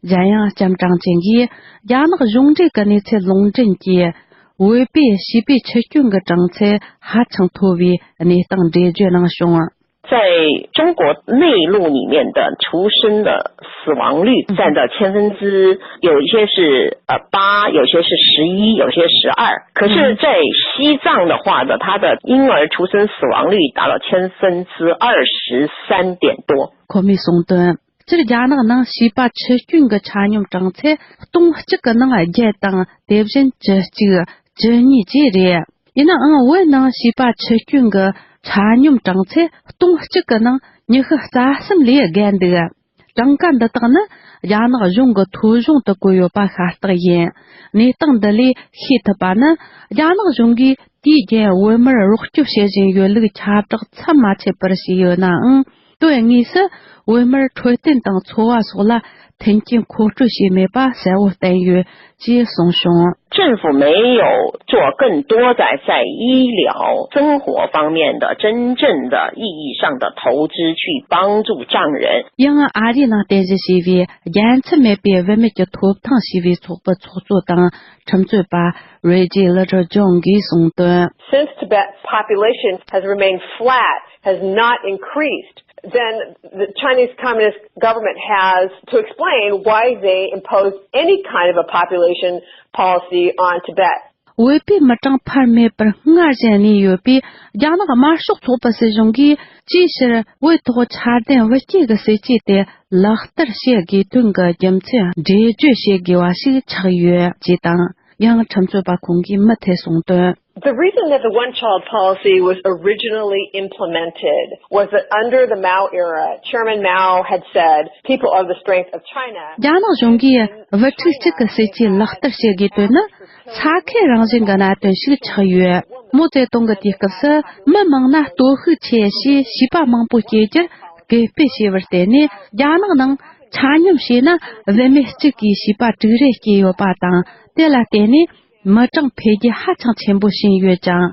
གཞན་ཡང་། ལྕམ་ཀྲང་ཅན་གྱིས་རྒྱ་ནག་གཞུང་འབྲེལ་གྱི་གནས་ཚུལ་ལུང་འདྲེན་གྱིས། བོད་པའི་བྱིས་པའི་འཆི་སྐྱོན་གྱི་གྲངས་ཚད་ཧ་ཅང་མཐོ་བའི་གནས་སྟངས་འགྲེལ་བརྗོད་གནང་བྱུང་། 在中国内陆里面的出生的死亡率占到千分之，有一些是呃八，有些是十一，有些十二。可是，在西藏的话呢，它的婴儿出生死亡率达到千分之二十三点多。 ཁོ་མོས་གསུངས་དོན། སྤྱིར་རྒྱ་ནག་ནང་བྱིས་པ་འཆི་སྐྱོན་གྱི་ཆ་སྙོམས་གྲངས་ཚད་སྟོང་གཅིག་གི་ནང་བརྒྱད་དང་། དེ་བཞིན་བཅུ་གཅིག་བཅུ་གཉིས་བཅས་རེད། ཡིན་ནའང་། བོད་ནང་བྱིས་པ་འཆི་སྐྱོན་གྱི་ཆ་སྙོམས་གྲངས་ཚད་སྟོང་གཅིག་གི་ནང་ཉི་ཤུ་རྩ་གསུམ་ལས་བརྒལ་འདུག། གྲངས་ཀ་འདི་དག་ནི་རྒྱ་ནག་གཞུང་གི་ཐོ་གཞུང་དུ་བཀོད་ཡོད་པ་ཤ་སྟག་ཡིན། གནས་སྟངས་འདི་ལས་ཤེས་ཐུབ་པ་ནི། རྒྱ་ནག་གཞུང་གིས་དུས་རྒྱུན་བོད་མིར་རོགས་སྐྱོབ་བྱེད་བཞིན་ཡོད་ལུགས་ཁྱབ་བསྒྲགས་མཚམས་མ་ཆད་པར་བྱས་ཡོད་ནའང་། དོན་དངོས་སུ་བོད་མིར་འཕྲོད་བསྟེན་དང་འཚོ་བ་སོགས་ལ་མཐུན་རྐྱེན་མཁོ་སྤྲོད་བྱས་མེད་པ་གསལ་བོ་བསྟན་ཡོད་ཅེས་གསུངས་བྱུང་། 政府没有做更多的在医疗生活方面的真正的意义上的投资去帮助藏人。 ཡང་ཨ་རིའི་ནང་རྟེན་གཞི་བྱས་པའི་རྒྱལ་མཚམས་མེད་པའི་བུད་མེད་ཀྱི་ཐོབ་ཐང་ཞེས་པའི་ཚོགས་པའི་ཚོགས་གཙོ་དང་ཁྲིམས་རྩོད་པ་རེ་ཇི་ལི་ཏྲ་ཇོན་གྱིས་གསུངས་དོན། Since Tibet's population has remained flat, has not increased, then the Chinese Communist government has to explain why they imposed any kind of a population policy on Tibet. བོད་པའི་མི་གྲངས་འཕར་མེད་པར་སྔར་བཞིན་གནས་ཡོད་པས། རྒྱ་ནག་དམར་ཤོག་ཚོགས་པ་སྲིད་གཞུང་གིས་ཅིའི་ཕྱིར་བོད་ཐོག་ཆ་ལྡན་བུ་སྐྱེས་ཀྱི་སྲིད་ཇུས་དེ་ལག་བསྟར་བྱེད་དགོས་དོན་གྱི་རྒྱུ་མཚན་འགྲེལ་བརྗོད་བྱེད་དགོས་པ་ཞིག་ཆགས་ཡོད་ཅེས་དང་། ཡང་ཁྲིམས་རྩོད་པ་ཁོང་གིས་མུ་མཐུད་གསུངས་དོན། The reason that the one-child policy was originally implemented was that under the Mao era, Chairman Mao had said, "People are the strength of China." རྒྱ་ནག་གཞུང་གིས་བུ་ཕྲུག་གཅིག་གི་སྲིད་ཇུས་ལག་བསྟར་བྱེད་དགོས་དོན་ནི་ས་ཁུལ་རང་བཞིན་གྱི་གནད་དོན་ཞིག་ཆགས་ཡོད། མའོ་ཙེ་ཏུང་གིས་དུས་སྐབས་སུ་མི་མང་ན་སྟོབས་ཤུགས་ཆེ་ཞེས་བྱིས་པ་མང་པོ་སྐྱེ་རྒྱུར་སྐུལ་སྤེལ་བྱས་པར་བརྟེན་ནས། རྒྱ་ནག་ནང་ཆ་སྙོམས་བྱས་ན་བུད་མེད་གཅིག་གིས་བྱིས་པ་དྲུག་རེ་སྐྱེས་ཡོད་པ་དང་། དེ་ལ་བརྟེན་ནས་མི་གྲངས་འཕེལ་རྒྱས་ཧ་ཅང་ཆེན་པོ་ཕྱིན་ཡོད་ཅིང་།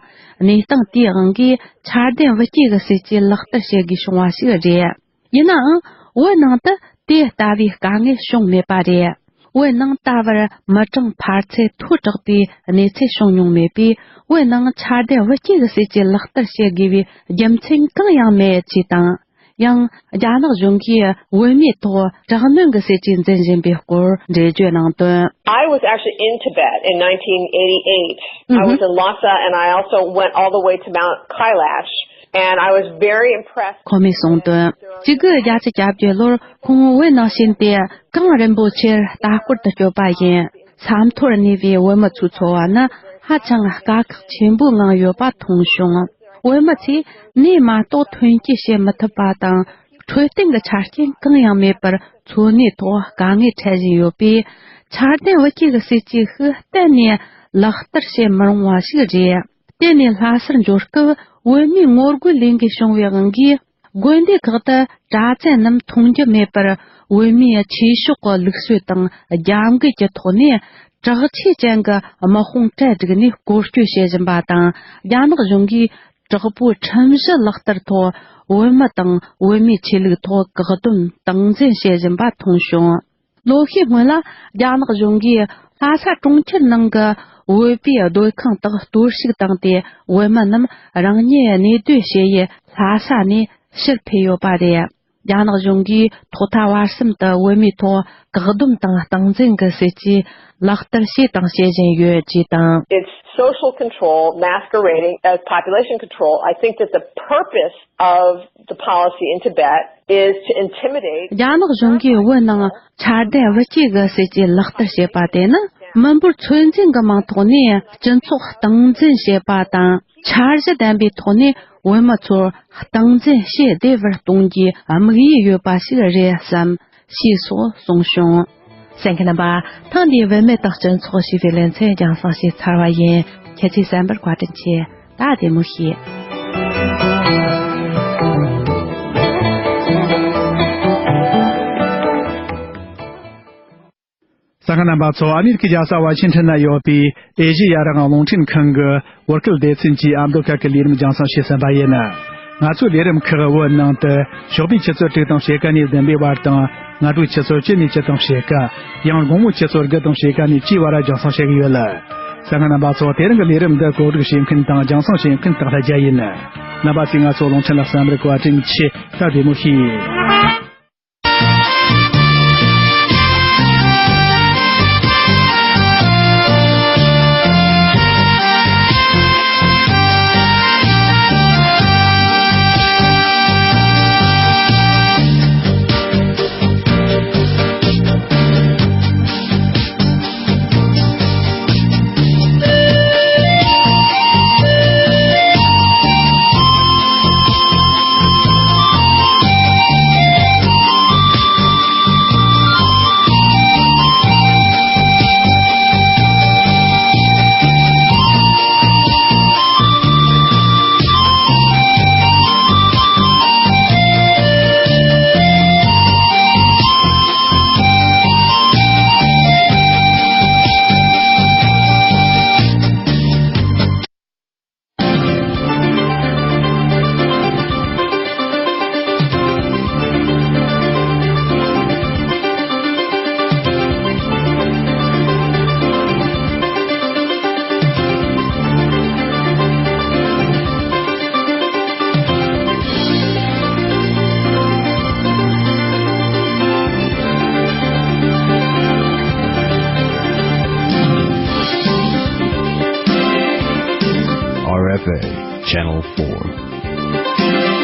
གནས་སྟངས་དེའི་དབང་གིས་འཆར་ལྡན་བུ་སྐྱེས་ཀྱི་སྲིད་ཇུས་ལག་བསྟར་བྱེད་དགོས་བྱུང་བ་ཞིག་རེད། ཡིན་ནའང་། བོད་ནང་དུ་དེ་ལྟ་བུའི་དཀའ་ངལ་བྱུང་མེད་པ་རེད། བོད་ནང་ད་བར་མི་གྲངས་འཕར་ཚད་མཐོ་དྲགས་པའི་གནས་ཚུལ་བྱུང་མྱོང་མེད་པས། བོད་ནང་འཆར་ལྡན་བུ་སྐྱེས་ཀྱི་སྲིད་ཇུས་ལག་བསྟར་བྱེད་དགོས་པའི་རྒྱུ་མཚན་གང་ཡང་མེད་ཅེས་དང་། ཡང་རྒྱ་ནག་གཞུང་གིས་བོད་མིའི་ཐོག་དྲག་གནོན་གྱི་སྲིད་ཇུས་འཛིན་བཞིན་པའི་སྐོར་འགྲེལ་བརྗོད་གནང་དོན། I was actually in Tibet in nineteen eighty-eight. I was in Lhasa and I also went all the way to Mount Kailash. And I was very impressed. ཁོ་མོས་གསུངས་དོན། གཅིག་དགུ་བརྒྱད་ཅུ་གྱ་བརྒྱད་ལོར་ཁོང་བོད་ནང་ཕྱིན་ཏེ་གངས་རིན་པོ་ཆེར་ལྟ་སྐོར་དུ་བསྐྱོད་པ་ཡིན། ས་མཐོར་གནས་པའི་བོད་མི་ཚོའི་འཚོ་བ་ནི་ཧ་ཅང་དཀའ་ཁག་ཆེན་པོའི་ངང་ཡོད་པ་མཐོང་བྱུང་། བོད་མི་ཚོས་ནས་མ་གཏོགས་ཐོན་སྐྱེད་བྱེད་མི་ཐུབ་པ་དང་། འཕྲོད་བསྟེན་གྱི་ཆ་རྐྱེན་གང་ཡང་མེད་པར་འཚོ་གནས་ཐོག་དཀའ་ངལ་འཕྲད་བཞིན་ཡོད་པས། འཆར་ལྡན་བུ་སྐྱེས་ཀྱི་སྲིད་ཇུས་ཤིག་གཏན་ནས་ལག་བསྟར་བྱེད་མི་རུང་བ་ཞིག་རེད། དེ་ནས་ལྷ་སར་འབྱོར་སྐབས། བོད་མིའི་ངོ་རྒོལ་ལས་འགུལ་བྱུང་བའི་དབང་གིས། དགོན་སྡེ་ཁག་ཏུ་གྲྭ་བཙུན་རྣམས་མཐོང་རྒྱུ་མེད་པར། བོད་མིའི་ཆོས་ཕྱོགས་ཀྱི་ལུགས་སྲོལ་དང་རྒྱབ་འགལ་གྱི་ཐོག་ནས། དྲག་ཆས་ཅན་གྱི་དམག་དཔུང་གྲལ་བསྒྲིགས་ནས་སྐོར་སྐྱོད་བྱེད་བཞིན་པ་དང་། རྒྱ་ནག་གཞུང་གིས་དྲག་པོའི་ཁྲིམས་གཞི་ལག་བསྟར་ཐོག། བོད་མི་དང་བོད་མིའི་ཆོས་ལུགས་ཐོག་བཀག་སྡོམ་སྟངས་འཛིན་བྱེད་བཞིན་པ་མཐོང་བྱུང་། ལོ་ཤས་སྔོན་ལ། རྒྱ་ནག་གཞུང་གིས་ལྷ་ས་གྲོང་ཁྱེར་ནང་གི་བོད་པའི་སྡོད་ཁང་དག་གཏོར་བཤིག་བཏང་སྟེ། བོད་མི་རྣམས་རང་ཉིད་གནས་སྡོད་བྱེད་ཡུལ་ལྷ་ས་ནས་ཕྱིར་འཕུད་ཡོད་པ་རེད། རྒྱ་ནག་གཞུང་གིས་ཐོག་མཐའ་བར་གསུམ་དུ་བོད་མིའི་ཐོག་བཀག་སྡོམ་དང་སྟངས་འཛིན་གྱི་སྲིད་ཇུས་ལག་བསྟར་བྱས་དང་བྱེད་བཞིན་ཡོད་ཅེས་དང་། It's social control masquerading as population control. I think that the purpose of the policy in Tibet is to intimidate. རྒྱ་ནག་གཞུང་གིས་བོད་ནང་འཆར་ལྡན་བུ་སྐྱེས་ཀྱི་སྲིད་ཇུས་ལག་བསྟར་བྱེད་པ་དེ་ནི། མི་འབོར་ཚོད་འཛིན་གྱི་མིང་ཐོག་ནས་སྤྱི་ཚོགས་སྟངས་འཛིན་བྱེད་པ་དང་། འཆར་གཞི་ལྡན་པའི་ཐོག་ནས་བོད་མི་ཚོར་སྟངས་འཛིན་བྱེད་བདེ་བར་གཏོང་རྒྱུའི་དམིགས་ཡུལ་ཡོད་པ་ཞིག་རེད་བསམ། ཞེས་སོགས་གསུངས་བྱུང་། གསན་མཁན་རྣམ་པ། ཐེངས་འདིའི་བུད་མེད་དང་སྤྱི་ཚོགས་ཞེས་པའི་ལེ་ཚན་རྒྱང་སྲིང་ཞིག་ཚར་བ་ཡིན། ཁྱེད་ཚོས་གསན་པར་བཀའ་དྲིན་ཆེ། ད་བདེ་མོ་བྱོས། གསན་མཁན་རྣམ་པ་ཚོ། ཨ་མི་རི་ཀའི་རྒྱལ་ས་ཝ་ཤིང་ཊོན་ན་ཡོད་པའི་ཨེ་ཤེ་ཡ་རང་དབང་རླུང་འཕྲིན་ཁང་གི་བོད་སྐད་སྡེ་ཚན་གྱི་ཨ་མདོ་ཁག་གི་ལས་རིམ་རྒྱང་སྲིང་བྱེད་བསམ་པ་ཡིན། ང་ཚོའི་ལས་རིམ་ཁག་བོད་ནང་དུ་ཞོགས་པའི་ཆུ་ཚོད་དྲུག་དང་ཕྱེད་ཀ་ནས་བདུན་པའི་བར་དང་། སྔ་དྲོའི་ཆུ་ཚོད་བཅུ་ནས་བཅུ་དང་ཕྱེད་ཀ། ཡང་དགོང་མོའི་ཆུ་ཚོད་དགུ་དང་ཕྱེད་ཀ་ནས་བཅུའི་བར་རྒྱང་སྲིང་བྱེད་ཀྱི་ཡོད། གསན་མཁན་རྣམ་པ་ཚོ། དེ་རིང་གི་ལས་རིམ་འདི་གོ་སྒྲིག་བྱེད་མཁན་དང་རྒྱང་སྲིང་བྱེད་མཁན་སྟག་ལྷ་རྒྱལ་ཡིན། རྣམ་པ་ཚོས་ང་ཚོ་རླུང་འཕྲིན་ལ་གསན་པར་བཀའ་དྲིན་ཆེ། ད་བདེ་མོ་བྱོས། R F A Channel four.